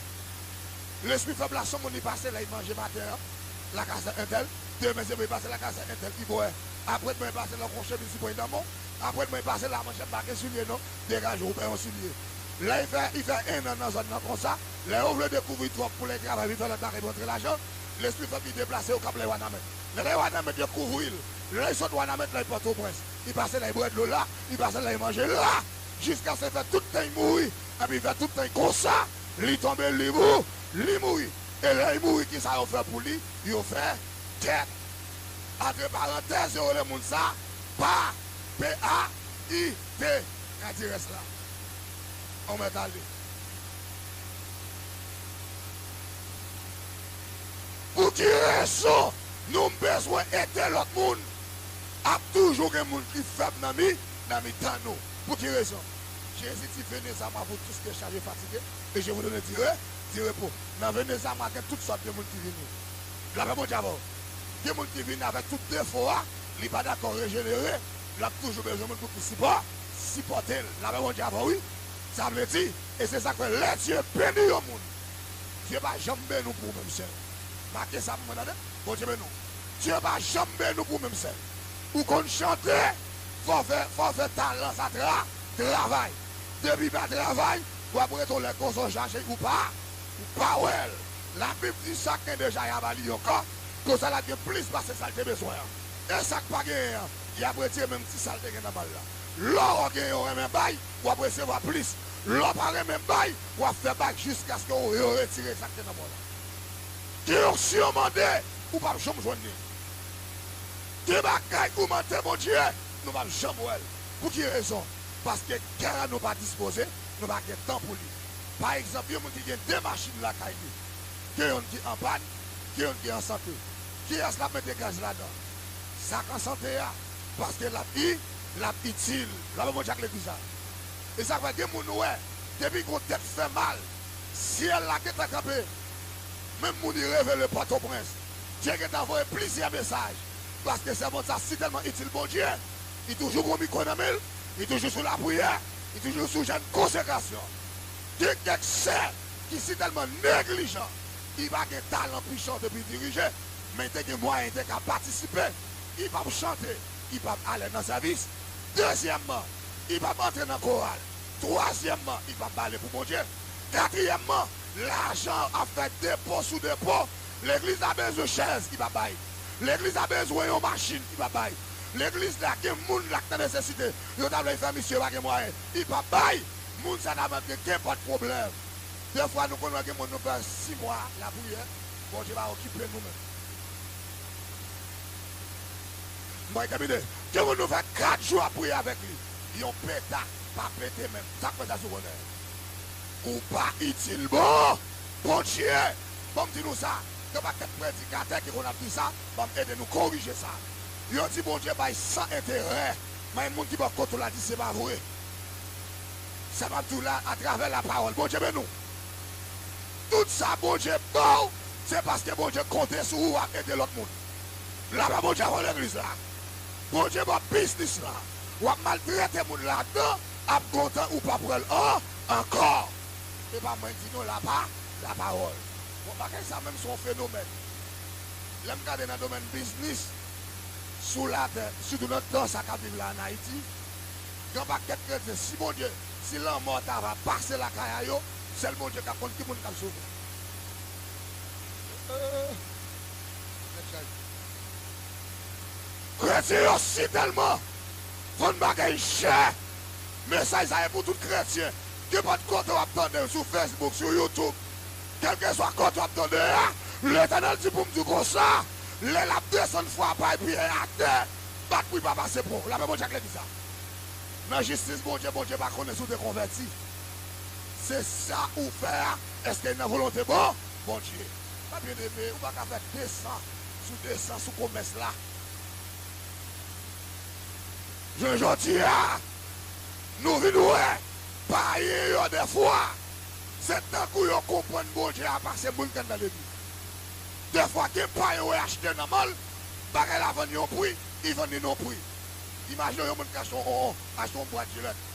Lespri fèb la, se yon moun li pase la, li manje maten an, lakay sa entèl. Demen, se mwen pase lakay sa entèl, li bwè. Aprè demen, li pase la, gon chemiz, li pran nan men w. Aprè demen, li pase la, monchè, m pa gen silye non, degaje w, ou pè yon silye. Lè li fè, li fè en an nan zòn nan konsa, lè yo vle dekouvri twòp pou lè travay, li fè lòt bagay pou antre lajan, lespri fèb li deplase, yo kab lè wanament. Lè lè wanament dekouvri l, lè li sot wanament la, li Pòtoprens, li pase la, li bwè dlo la, li pase la, li manje la, jiskaske fè tout tan li mouri, epi fè tout tan li konsa, li tonbe, li mou, li mouri. E lè li mouri, kisa yo fè pou li? Yo fè tèt. Antre parantèz, yo rele moun sa, pa, P A I T. N a di rès la. On mèt ale. Pou ki rezon nou bezwen ede lòt moun? Ap toujou gen moun ki fèb nan mi, nan mitan nou. Pou ki rezon? Jésus dit, venez à moi, vous tous qui êtes chargés et fatigués, et je vous donne du re, du repos. Nan venez à moi, gen tout sòt de moun ki vini. Lapè Bondye avè w. Gen moun ki vini avèk tout defo a, li pa dakò rejenere, l ap toujou bezwen moun pou ki sipò, sipòte l. Lapè Bondye avè w, wi. Sa vle di, e se sa k fè lè Dye beni yon moun, Dye pa janm beni w pou ou menm sèl. Make sa pou mwen, tande. Bondye beni w. Dye pa janm beni w pou ou menm sèl. Ou konn chante, fò w fè, fò w fè talan sa tra, travay. Depi pa travay, w ap rete w lè konsa w chache, ou pa, ou pa wè l. Labib di sa k gen deja y a ba li ankò, konsa l ap gen plis pase sa l te bezwen an. E sa k pa genyen an, y ap retire menm ti sa l te gen nan men l la. Lè w genyen w renmen bay, w ap resevwa plis. Lè w pa renmen bay, w ap fè bay jiskaske w yo retire sa k te nan men w la. Gen onksyon mande, ou p ap janm jwenn li. Gen bagay ou mande Bondye, nou p ap janm wè l. Pou ki rezon? Paske kè a nou pa dispoze, nou pa gen tan pou li. Pa egzanp, yon moun ki gen de machin lakay li, gen yonn ki an pàn, gen yonn ki an sante. Kiyès l ap mete gaz ladan? Sa k an sante a, paske l ap i, l ap itil. L ap Bondye ak legliz la. E sa k fè gen moun ou wè, depi gon tèt fè mal, syèl la gentan kanpe. Menm moun li revele Pòtoprens, Dye gentan voye plizyè mesaj. Paske sèvant sa sitèlman itil Bondye, li toujou gon mikwo nan men l, li toujou sou lapriyè, li toujou sou jèn konsekrasyon. Gen kèk sè ki sitèlman neglijan, li pa gen talan pou chante, pou dirije, men li te gen mwayen, li te ka patisipe, li p ap chante, li p ap alèz nan sèvis. Dezyèmman, li p ap antre nan koral. Twazyèmman, li p ap bale pou Bondye. Katriyèmman, lajan ap fè depo sou depo. Legliz la bezwen chèz, li p ap bay. Legliz la bezwen yon machin, li p ap bay. Legliz la gen moun la k nan nesesite. Yo ta vle fè misye pa gen mwayen, li p ap bay. Moun sa ta mèt gen kenpòt pwoblèm. Defwa nou konn wè gen moun nou fè sis mwa lapriyè, Bondye pa okipe nou menm. Mwen tèmine. Gen moun nou fè kat jou ap priye avèk li. Yon peta pa pete menm. Sa k fè sa sou bonè? Ou pa itil bon Bondye. Ban m di nou sa. Gen pakèt predikatè ki konn ap di sa. Ban m ede nou korije sa. Yo di Bondye bay san enterè. Men moun ki bò kote w la di se pa vre. Sa m ap di w la atravè lapawòl. Bondye beni w. Tout sa Bondye ba w, se paske Bondye konte sou ou, w ap ede lòt moun. Lapè Bondye avè w legliz la. Bondye ba w biznis la. W ap maltrete moun ladan, ap gontan ou p ap wè l an, ankò. E pa mwen di nou, lapa, lapawòl. Bon, bagay sa menm se yon fenomèn. Lè m gade nan domèn biznis, sou latè, sitou nan tan sa k ap viv la ann Ayiti, gen yon pakèt kretyen, si Bondye, si lanmò ta va pase lakay a yo, sèl Bondye k ap konn ki moun k ap sove. Kretyen yo sitèlman vann bagay chè. Mesaj sa e pou tout kretyen. Kenpòt kote w ap tande l, sou Facebook, sou YouTube, kèlkeswa kote w ap tande a, Letènèl di pou m di w konsa, lè l ap desann fwa pa epi atè, bat pou l pa pase pon. Lapè Bondye ak legliz la. Nan jistis Bondye, Bondye pa konnen si w te konvèti. Se sa ou fè a, èske nan volonte bon Bondye? Pa byeneme, ou pa ka fè desan sou desan sou komès la. Jan jodi a, nou vin wè, payen yo defwa, se tankou yo konprann Bondye a pase moun k anndan legliz. Defwa gen payen yo achte nan mòl, bagay la vann yon pri, li vann li nan yon pri. Imajine yon moun k achte yon, yon, achte yon bwat jilèt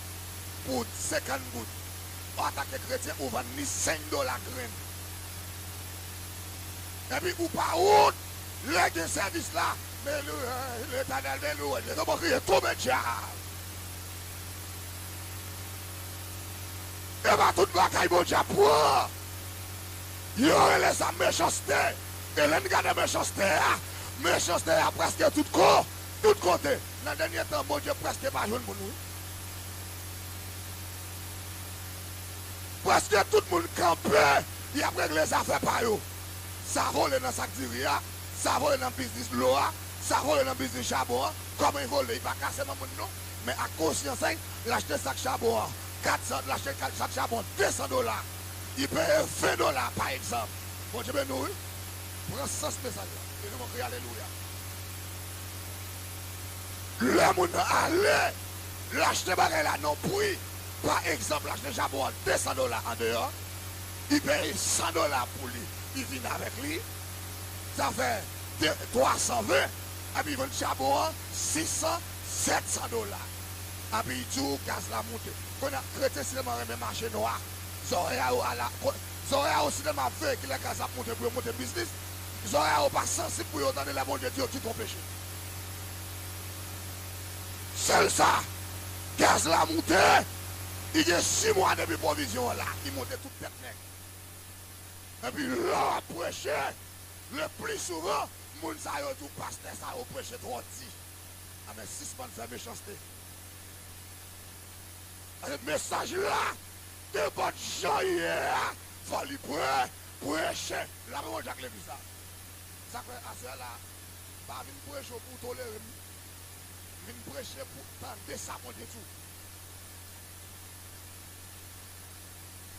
pou senkant goud. Antanke kretyen, ou vann li senk dola grenn. Epi ou pa wont lè gen sèvis la. Men Letènèl, men lwe, leve men kriye, tonbe dyab. E pa tout bagay Bondye ap pran. Yo rele sa mechanste. E lè n gade mechanste a, mechanste a prèske tout ko, tout kote. Nan dènye tan, Bondye prèske pa jwenn moun, wi. Prèske tout moun kanpe, y ap regle zafè pa yo. Sa vole nan sak diri a, sa vole nan biznis dlo a, sa vole nan biznis chabon an. Kòman y vole? Y pa kase men moun non. Men ak konsyans, l achte sak chabon an kat san, l achte kat, sak chabon de san dola. Y peye ven dola, pa egzanp. Bondye beni w, wi. Pran sans mesaj la. E nou kriye alelouya. Lè moun nan ale, l achte bagay la nan pri. Pa egzanp, l achte chabon an de san dola andeyò. Li peye san dola pou li. Li vin avèk li. Sa fè de, twa san ven. Epi li vann chabon an sis san, sèt san dola. Epi li di w gaz la moute. Kounye a, kretyen sitèlman renmen mache nwa. Zòrèy a yo ala, ko-, zòrèy a yo sitèlman ap veye kilè gaz ap moute pou yo monte biznis. Zòrèy a yo pa sansib pou yo tande lè Bondye di yo kite yon peche. Sèl sa, gaz la moute, li gen sis mwa depi pwovizyon an la, li monte tout tèt nèg. Epi lè w ap preche, le pli souvan, moun sa yo di w pastè sa yo preche twò di. Amè, sispann fè mechanste. Paske mesaj la, nenpòt jan l ye a, fò li pre-, preche. Lapè Bondye ak legliz la. Sa k fè aswè la, pa vin preche w pou w tolere m. Vin preche pou w tande sa Bondye di w.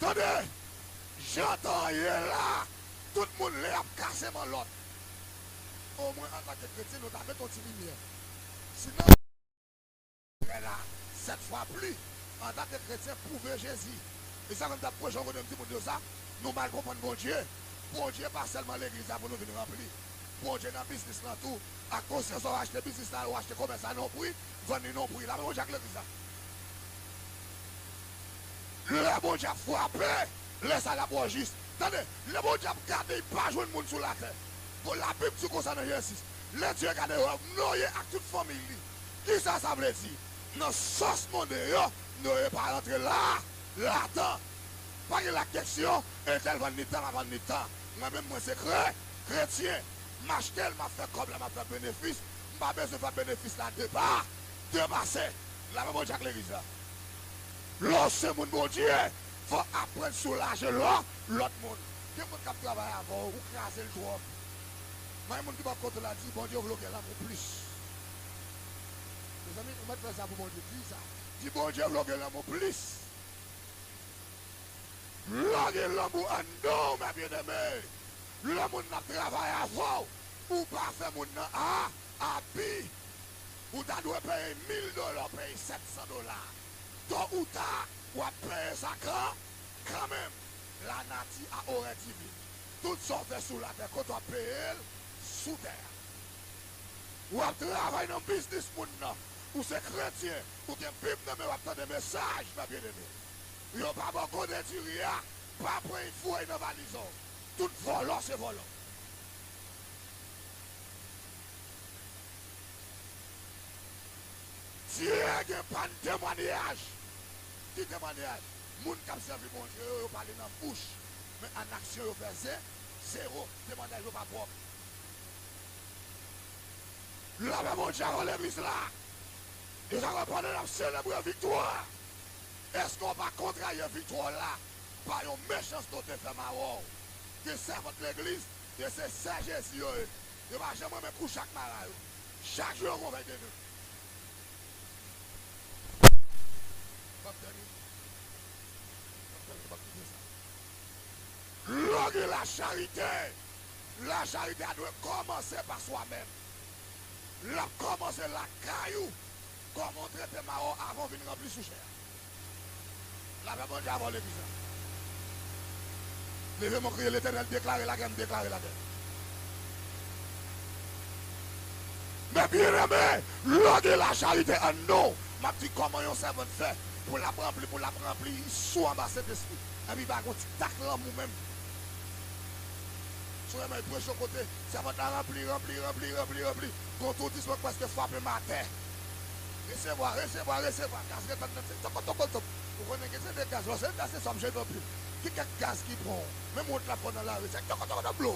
Tande, jan tan an ye la, tout moun lè y ap kase men lòt. Omwen, antanke kretyen, nou ta mete yon ti limyè. Sinon, Frè la, sèt fwa pli, antanke kretyen, pwouve Jezi. E sa fè m t ap preche yon kote, m di moun yo sa, nou mal konprann Bondye. Bondye pa sèlman legliz la pou nou vin ranpli. Bondye nan biznis lan tou. Ak konsyans ou achte biznis la, ou achte komès la nan yon pri, vann li nan yon pri. Lapè Bondye ak legliz la. Lè Bondye ap frape, lè sa l ap wè jis. Tande, lè Bondye ap gade, li pa jwenn moun sou latè. Bon, Labib di konsa nan Jenesis, lè Dye gade Noye ak tout fanmiy li. Kisa sa vle di? Nan sòs monde yo, Noye pa rantre la, ladan. Pa gen la kesyon, entèl vann li tan, m a vann li tan. Mwen menm, mwen se kre-, kretyen. M achte l, m ap fè kòb la, m ap fè benefis. M pa bezwen fè benefis la depa, depase. Lapè Bondye ak legliz la. Lè w se moun Bondye, fò w aprann soulaje lò, lòt moun. Gen moun k ap travay avè w, ou kraze l twòp. Men moun ki bò kote w la di, Bondye vle w gen lanmou plis. Mezanmi, ou mèt fè sa pou Bondye. Di sa. Di, Bondye vle w gen lanmou plis. Lage lanmou anndan w, mè byeneme. Lè moun nan ap travay avè w, ou pa fè moun nan a, abi. Ou ta dwe peye mil dola, w peye sèt san dola. To ou ta, w ap peye sa kan, kanmenm. Lanati a orè divin. Tout sa w fè sou latè, kote w ap peye l, sou tè a. W ap travay nan biznis moun nan. Ou se kretyen, ou gen Bib nan men w, w ap tande mesaj, mè byeneme. Yo pa ba w kode diri a, pa pran yon fwèy nan valiz ou. Tout vòlò se vòlò. Dye gen pa n temwanyaj. Ki temwanyaj? Moun k ap sèvi Bondye yo, yo pale nan bouch, men an aksyon yo fè ze-, zewo. Temwanyaj yo pa pwòp. Lapè Bondye avè w legliz la. E sa fè pandan n ap selebre viktwa, èske w pa kontrarye viktwa w la pa yon mechanste w te fè m avè w? Gen sèvant legliz, e se sè Jezi yo ye. Yo pa janm renmen kouche ak mari yo. Chak jou yo gon vèy de nwi. Lògè lacharite. Lacharite a dwe kòmanse pa swa menm. L ap kòmanse lakay ou. Kòman w trete mari w avan w vin ranpli sou chè a? Lapè Bondye avè w legliz la. Leve men w kriye, Letènèl deklare lagè, m deklare lagè. Men byeneme, lè w gen lacharite anndan w, m ap di kòman yon sèvant fè pou l ap ranpli, pou l ap ranpli, sou anba Sentespri. Epi pa gon ti tak lanmou menm. Sou renmen preche yon kote, sèvant la ranpli, ranpli, ranpli, ranpli, ranpli. Gon toudisman k prèske frape m atè. Resevwa, resevwa, resevwa. Gaz ret ann nan tèt. Toko, toko, toko. Ou konnen gen se de gaz, lò se gaz se sa m jete anpil. Gen kèk gaz ki pran w. Menm wont l ap fè w nan lari, se toko, toko, toko, dlo.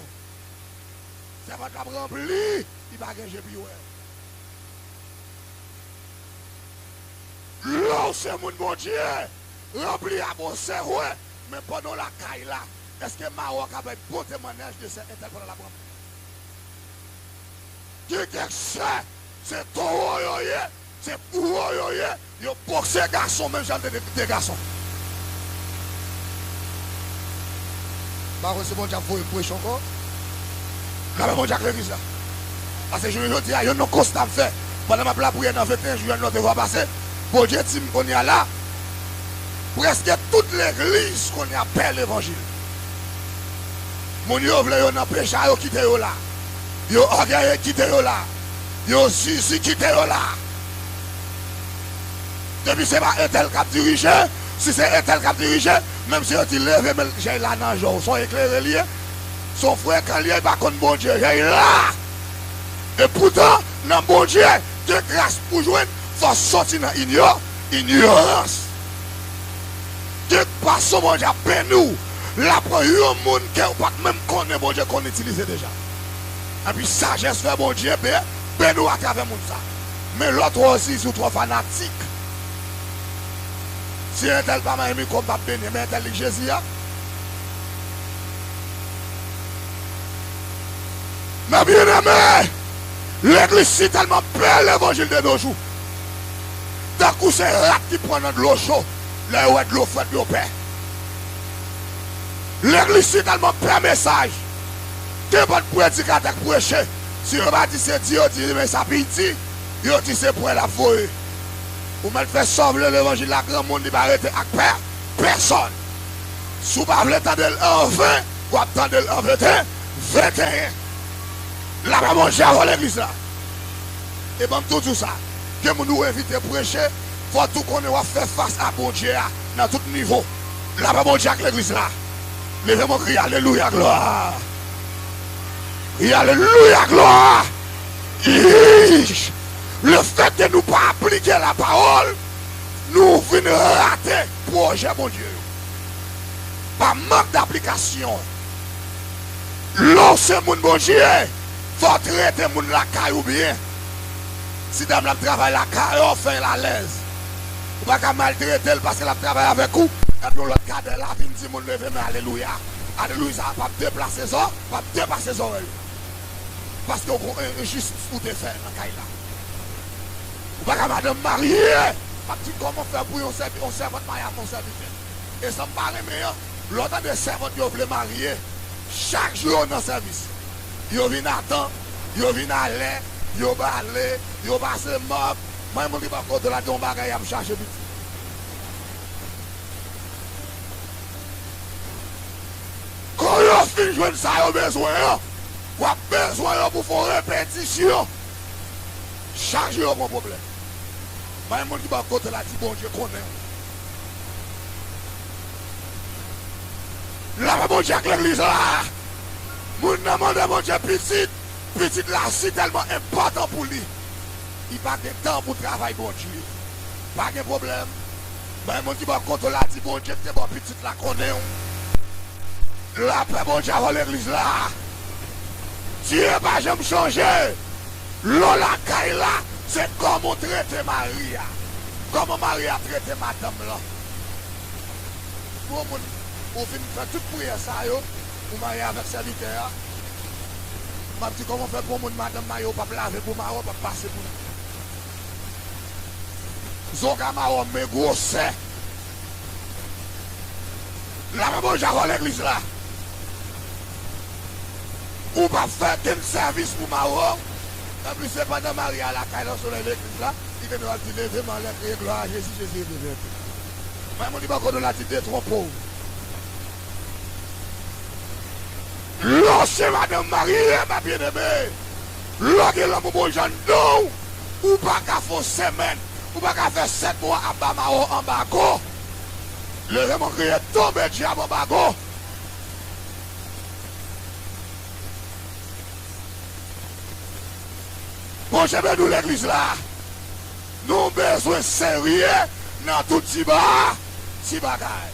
Sèvant la ap ranpli, li pa gen je pou l wè. Lè w se moun Bondye, ranpli a bon sè vre, men pandan w lakay la, èske mawo a ka bay bon temwanyaj de sè entèl pandan l ap ranpli? Gen kèk sè, se towo yo ye, se bouwo yo ye, yo bokse gason menm jan l te dekite gason. M pa kwè se Bondye ap voye m preche ankò. Glwa bay Bondye ak legliz la. Paske jounen jodi a, yon non konsta m fè. Pandan m ap lapriyè nan venteyen jou, yon non te vwa pase. Bondye di m kounye a la, prèske tout legliz kounye a pè levanjil. Moun yo vle yo nan peche a, yo kite yo la. Yo ògeye, kite yo la. Yo zizi, kite yo la. Depi se pa entèl k ap dirije, si se entèl k ap dirije, menm si yo di leve men l, jèy la nan je w, se yon eklere li ye, se yon frekan li ye, li pa konn Bondye, jèy la. E poutan, nan Bondye, gen gras pou jwenn, fò w soti nan inyo, inyorans. Gen fason Bondye ap beni w, l ap pran yon moun ke w pa t menm konnen Bondye konn itilize deja. Epi sajès fè Bondye be-, beni w atravè moun sa. Men lè w twò zizi, w twò fanatik. Si entèl pa manyen mikwo, m p ap beni, men entèl li k Jezi a. Men byeneme, legliz si tèlman pè levanjil de nos jours. Tankou se rat ki pran nan dlo cho, lè yo wè dlo frèt yo pè. Legliz si tèlman pè mesaj. Kenpòt predikatè k preche, si yo pa di se Dye, yo di men sa piti, yo di se pwèl ap voye. Ou mèt fè sa w vle, levanjil la granmoun, li pa rete ak pè, pèsòn. Si w pa vle tande l an ven, w ap tande l an venteyen, venteyen. Lapè Bondye avè w legliz la. E ban m tou di w sa, gen moun ou envite preche, fò w tou konnen w ap fè fas a Bondye a nan tout nivo. Lapè Bondye ak legliz la. Leve men w, kriye alelouya, glwa. Kriye alelouya, glwa. Ih, lefètke nou pa aplike lapawòl, nou vin rate pwojè Bondye yo. Pa mank daplikasyon. Lè w se moun Bondye, fò w trete moun lakay ou byen. Si dam la ap travay lakay ou, fè l alèz. Ou pa ka maltrete l paske l ap travay avèk ou. Epi yon lòt kadè la vin di moun leve men, alelouya. Alelouya sa a p ap deplase zò, p ap depase zòrèy ou. Paske w gon en-, enjistis ou te fè nan kay la. Ou pa ka madanm marye, p ap di kòman fè pou yon sèvi-, yon sèvant marye ak yon sèvitè. E sa m pa renmen an, lè w tande sèvant yo vle marye, chak jou yo nan sèvis. Yo vin atan, yo vin alè, yo bale, yo pase mòp. Mwen, moun ki pa kote la, gen yon bagay y ap chache piti. Kan yo fin jwenn sa yo bezwen an, w ap bezwen yo pou fè yon repetisyon. Chak jou yo gon pwoblèm. Men moun ki bò kote la di Bondye konnen w. Lapè Bondye ak legliz la. Moun nan mande Bondye pitit, pitit la si tèlman enpòtan pou li. Li pa gen tan pou travay Bondye. Pa gen pwoblèm. Men moun ki bò kote la di Bondye ki te ba w pitit la konnen w. Lapè Bondye avè w legliz la. Dye pa janm chanje. Lè w lakay la, se kòman w trete mari a. Kòman mari a trete madanm lan. Pou yon moun, ou fin fè tout priyè sa yo, ou marye avèk sèvitè a. M ap di kòman fè pou yon moun madanm marye, ou p ap lave pou mari, ou p ap pase pou li. Zonga mawon men gwosè. Lapè Bondye avè w legliz la. Ou p ap fè kenn sèvis pou mawon. Anplis, se pandan mari a lakay nan solèy legliz la, li te dwe ap di leve men anlè, kriye glwa a Jezi, Jezi leve men. Men moun ki bò kote w la di detwonpe w. Lè w se madanm marye, mè byeneme, lè w gen lanmou Bondye anndan w, ou pa ka fè yon semèn, ou pa ka fè sèt mwa ap ba mawon anbago. Leve men w, kriye tonbe dyab anbago. Bondye beni w legliz la. Nou bezwen serye nan tout ti ba, ti bagay.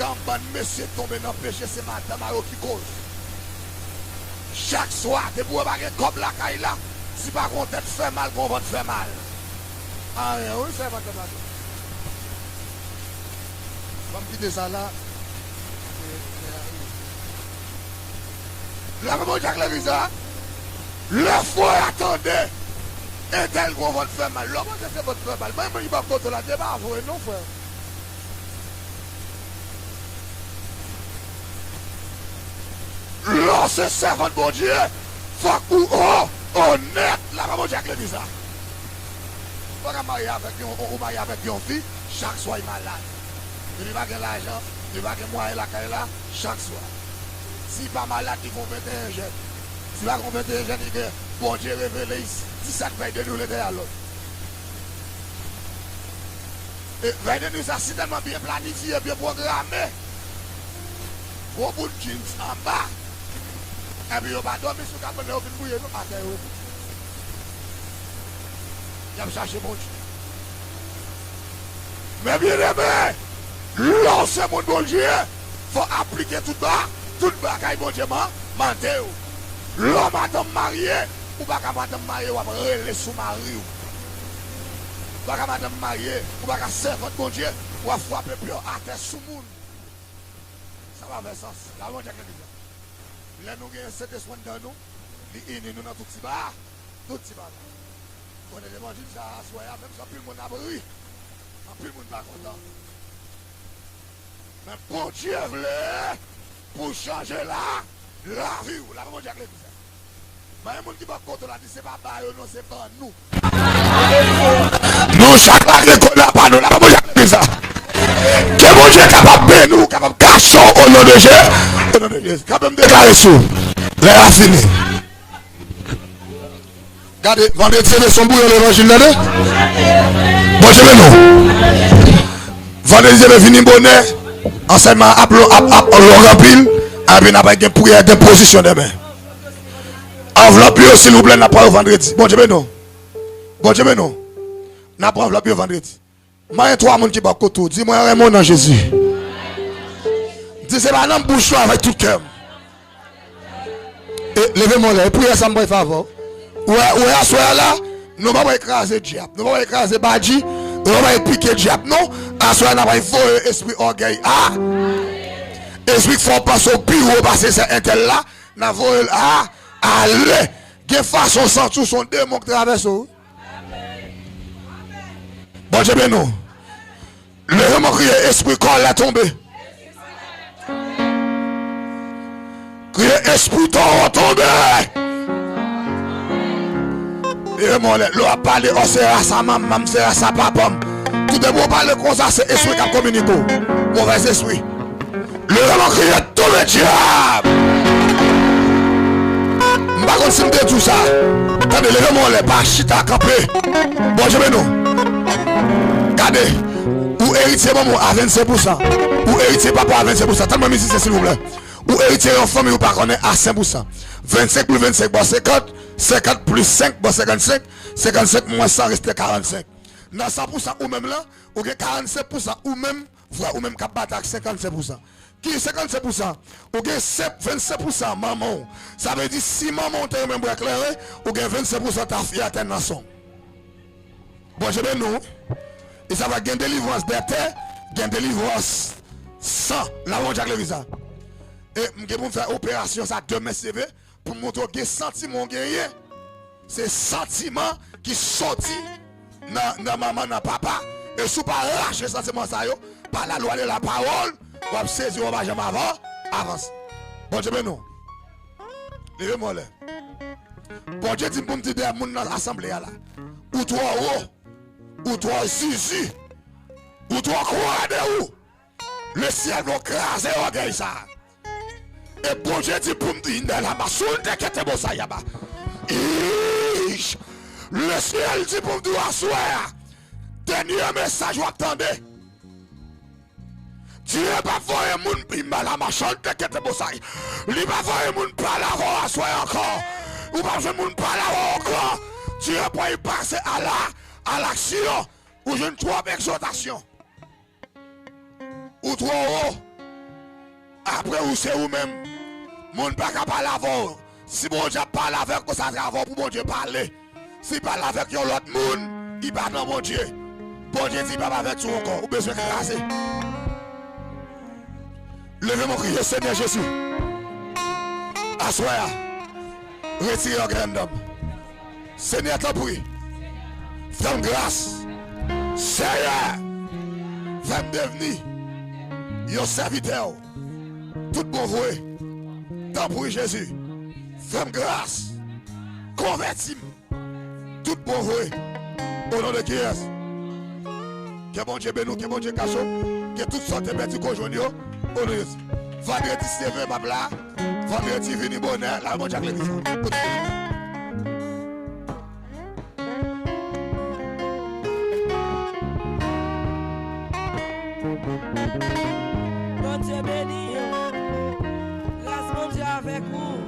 Gen yon bann mesye tonbe nan peche, se madanm a yo ki koz. Chak swa, depi w wè pa gen kòb lakay la, si pa gen yon tèt fè mal, gen yon vant fè mal. Anyen, wi, sèvant la. Ban m kite sa la. Lave Bondye ak legliz la. Lè frè a tande entèl gwo vant fè mal, lè w panse se vant fè mal, men mwen ki pa kote w la, se pa vre non, frè. Lè w se sèvant Bondye, fòk ou o-, onèt. Lave Bondye ak legliz la. Ou pa ka marye avèk yon, ou marye avèk yon fi, chak swa li malad. Depi pa gen lajan, depi pa gen mwayen lakay la, chak swa. Si li pa malad, li fè yon venteyen jèn. Si pa gen yon venteyen jèn, li gen Bondye revele li disèt vèy de nwi letan a lòt. E vèy de nwi sa sitèlman byen planifye, byen pwograme. Gwo bout jeans anba. Epi yo pa dòmi sou kabann nan, yo fin bouye nou atè yo. Y ap chache Bondye. Men byeneme, lè w se moun Bondye, fò w aplike tout ba, tout bagay Bondye man-, mande w. Lè w madanm marye, ou pa ka madanm marye, w ap rele sou mari w. Ou pa ka madanm marye, ou pa ka sèvant Bondye, w ap frape pye w atè sou moun. Sa pa fè sans. Lave Bondye ak legliz la. Lè nou gen Sentespri anndan nou, li ini nou nan tout ti ba, tout ti bagay. Konnen levanjil sa a, aswè a, menm si anpil moun ap ri, anpil moun pa kontan. Men Bondye vle pou chanje la, lavi w. Lave Bondye ak legliz la. Men yon moun ki bò kote w la, di se pa ba yo non, se ban nou. Nou chak la gen kòd la pa nou la, pa Bondye ak legliz la. Ke Bondye kapab beni w, kapab kache w, o non de Je-, o non de Jezi. Kanpe m deklare sou. Lè a fini. Gade, vandredi se leson bouyon levanjil, tande? Bondye beni w. Vandredi se vini bonè, ansèyman ap, ap, ap long anpil, epi n ap gen priyè depozisyon demen. Anvlòp yo, silvouplè, n ap pran yo vandredi. Bondye beni w. Bondye beni w. N ap pran anvlòp yo vandredi. Mande twa moun ki bò kote w, di, "Mwen renmen w nan Jezi." Di, "Se pa nan bouch mwen, avèk tout kè m." E, leve men w anlè, e priyè sa m pral fè avè w. Ou wè, ou wè, aswè a la, nou pa pral kraze dyab, nou pa pral kraze badji, nou pa pral pike dyab, non. Aswè a, n ap voye espri ògèy a. Espri k fè w panse w pi wo pase sè entèl la, n ap voye l a, ale. Gen fason w santi w se yon demon k travèse w. Bondye beni w. Leve men w, kriye, espri kòlè tonbe. Kriye, espri towo tonbe. Leve men w, lè w ap pale, o, se rasa manman m, se rasa papa m. Tout depi w pale konsa, se espri k ap kominike w. Movèz espri. Leve men w, kriye, tonbe dyab! M pa konn si m te di w sa. Tande, leve men w anlè, pa chita, kanpe. Bondye beni w. Gade, ou eritye manman w a vennsenk pousan. Ou eritye papa w a vennsenk pousan. Tann mwen mizisyen, silvouplè. Ou eritye yon fanmi ou pa konnen a senk pousan. Vennsenk plis vennsenk ba w senkant, senkant plis senk ba w senkannsenk, senkannsenk mwens san reste karannsenk. Nan san pousan ou menm lan, ou gen karannsenk pousan ou menm, vrè, ou menm k ap batay ak senkannsenk pousan. Ki senkannsenk pousan? Ou gen senk, vennsenk pousan manman w. Sa vle di, si manman w te renmen bwè kleren, ou gen vennsenk pousan tafya tè nan san w. Bondye beni w. E sa va gen delivrans dètè, gen delivrans san. Lave Bondye ak legliz la. E m gen pou m fè operasyon sa demen, si Dye vle, pou m montre w gen santiman w genyen. Se santiman ki soti nan, nan manman, nan papa. E si w pa rache santiman sa yo, pa lalwa de lapawòl, w ap sezi, w ap pa janm avan, avanse. Bondye beni w. Leve men w anlè. Bondye di m pou m di dèyè moun nan asanble a la. Ou twò wo. Ou twò zizi. Ou twò kwa de ou. Lesyèl bon kraze ògèy sa. E Bondye di pou m di, "Nè la masoul te kete bo sa yaba." Ish! Lesyèl di pou m di w aswè a, dènye mesaj w ap tande. Dye pa voye moun pi mal a machan te kete bo sa. Li pa voye moun pale avè w aswè a ankò. Ou pa jwenn moun pale avè w ankò. Tu es pas passé à la, à l'action. Ou jwenn twòp egzòtasyon. Ou twò wo. Apre ou se ou menm. Moun pa ka pale avè w. Si Bondye ap pale avèk ou, sa travay pou Bondye pale. Si l pale avèk yon lòt moun, li pa nan Bondye. Bondye di l p ap avèti w ankò. Ou bezwen kraze. Leve men w, kriye, Senyè Jezi. Aswè a, retire ògèy anndan m. Senyè, tanpri, fè m gras. Senyè, fè m devni yon sèvitè w tout bon vre. Tanpri, Jezi, fè m gras. Konvèti m tout bon vre. O non de kiyès? Ke Bondye beni w, ke Bondye kache w, ke tout sa w te pèdi ke w jwenn yo. O non de Jezi. Vandredi seve m ap la. Vandredi vini bonè. Lave men w ak legliz la. Bondye beni w. Gras Bondye avèk ou.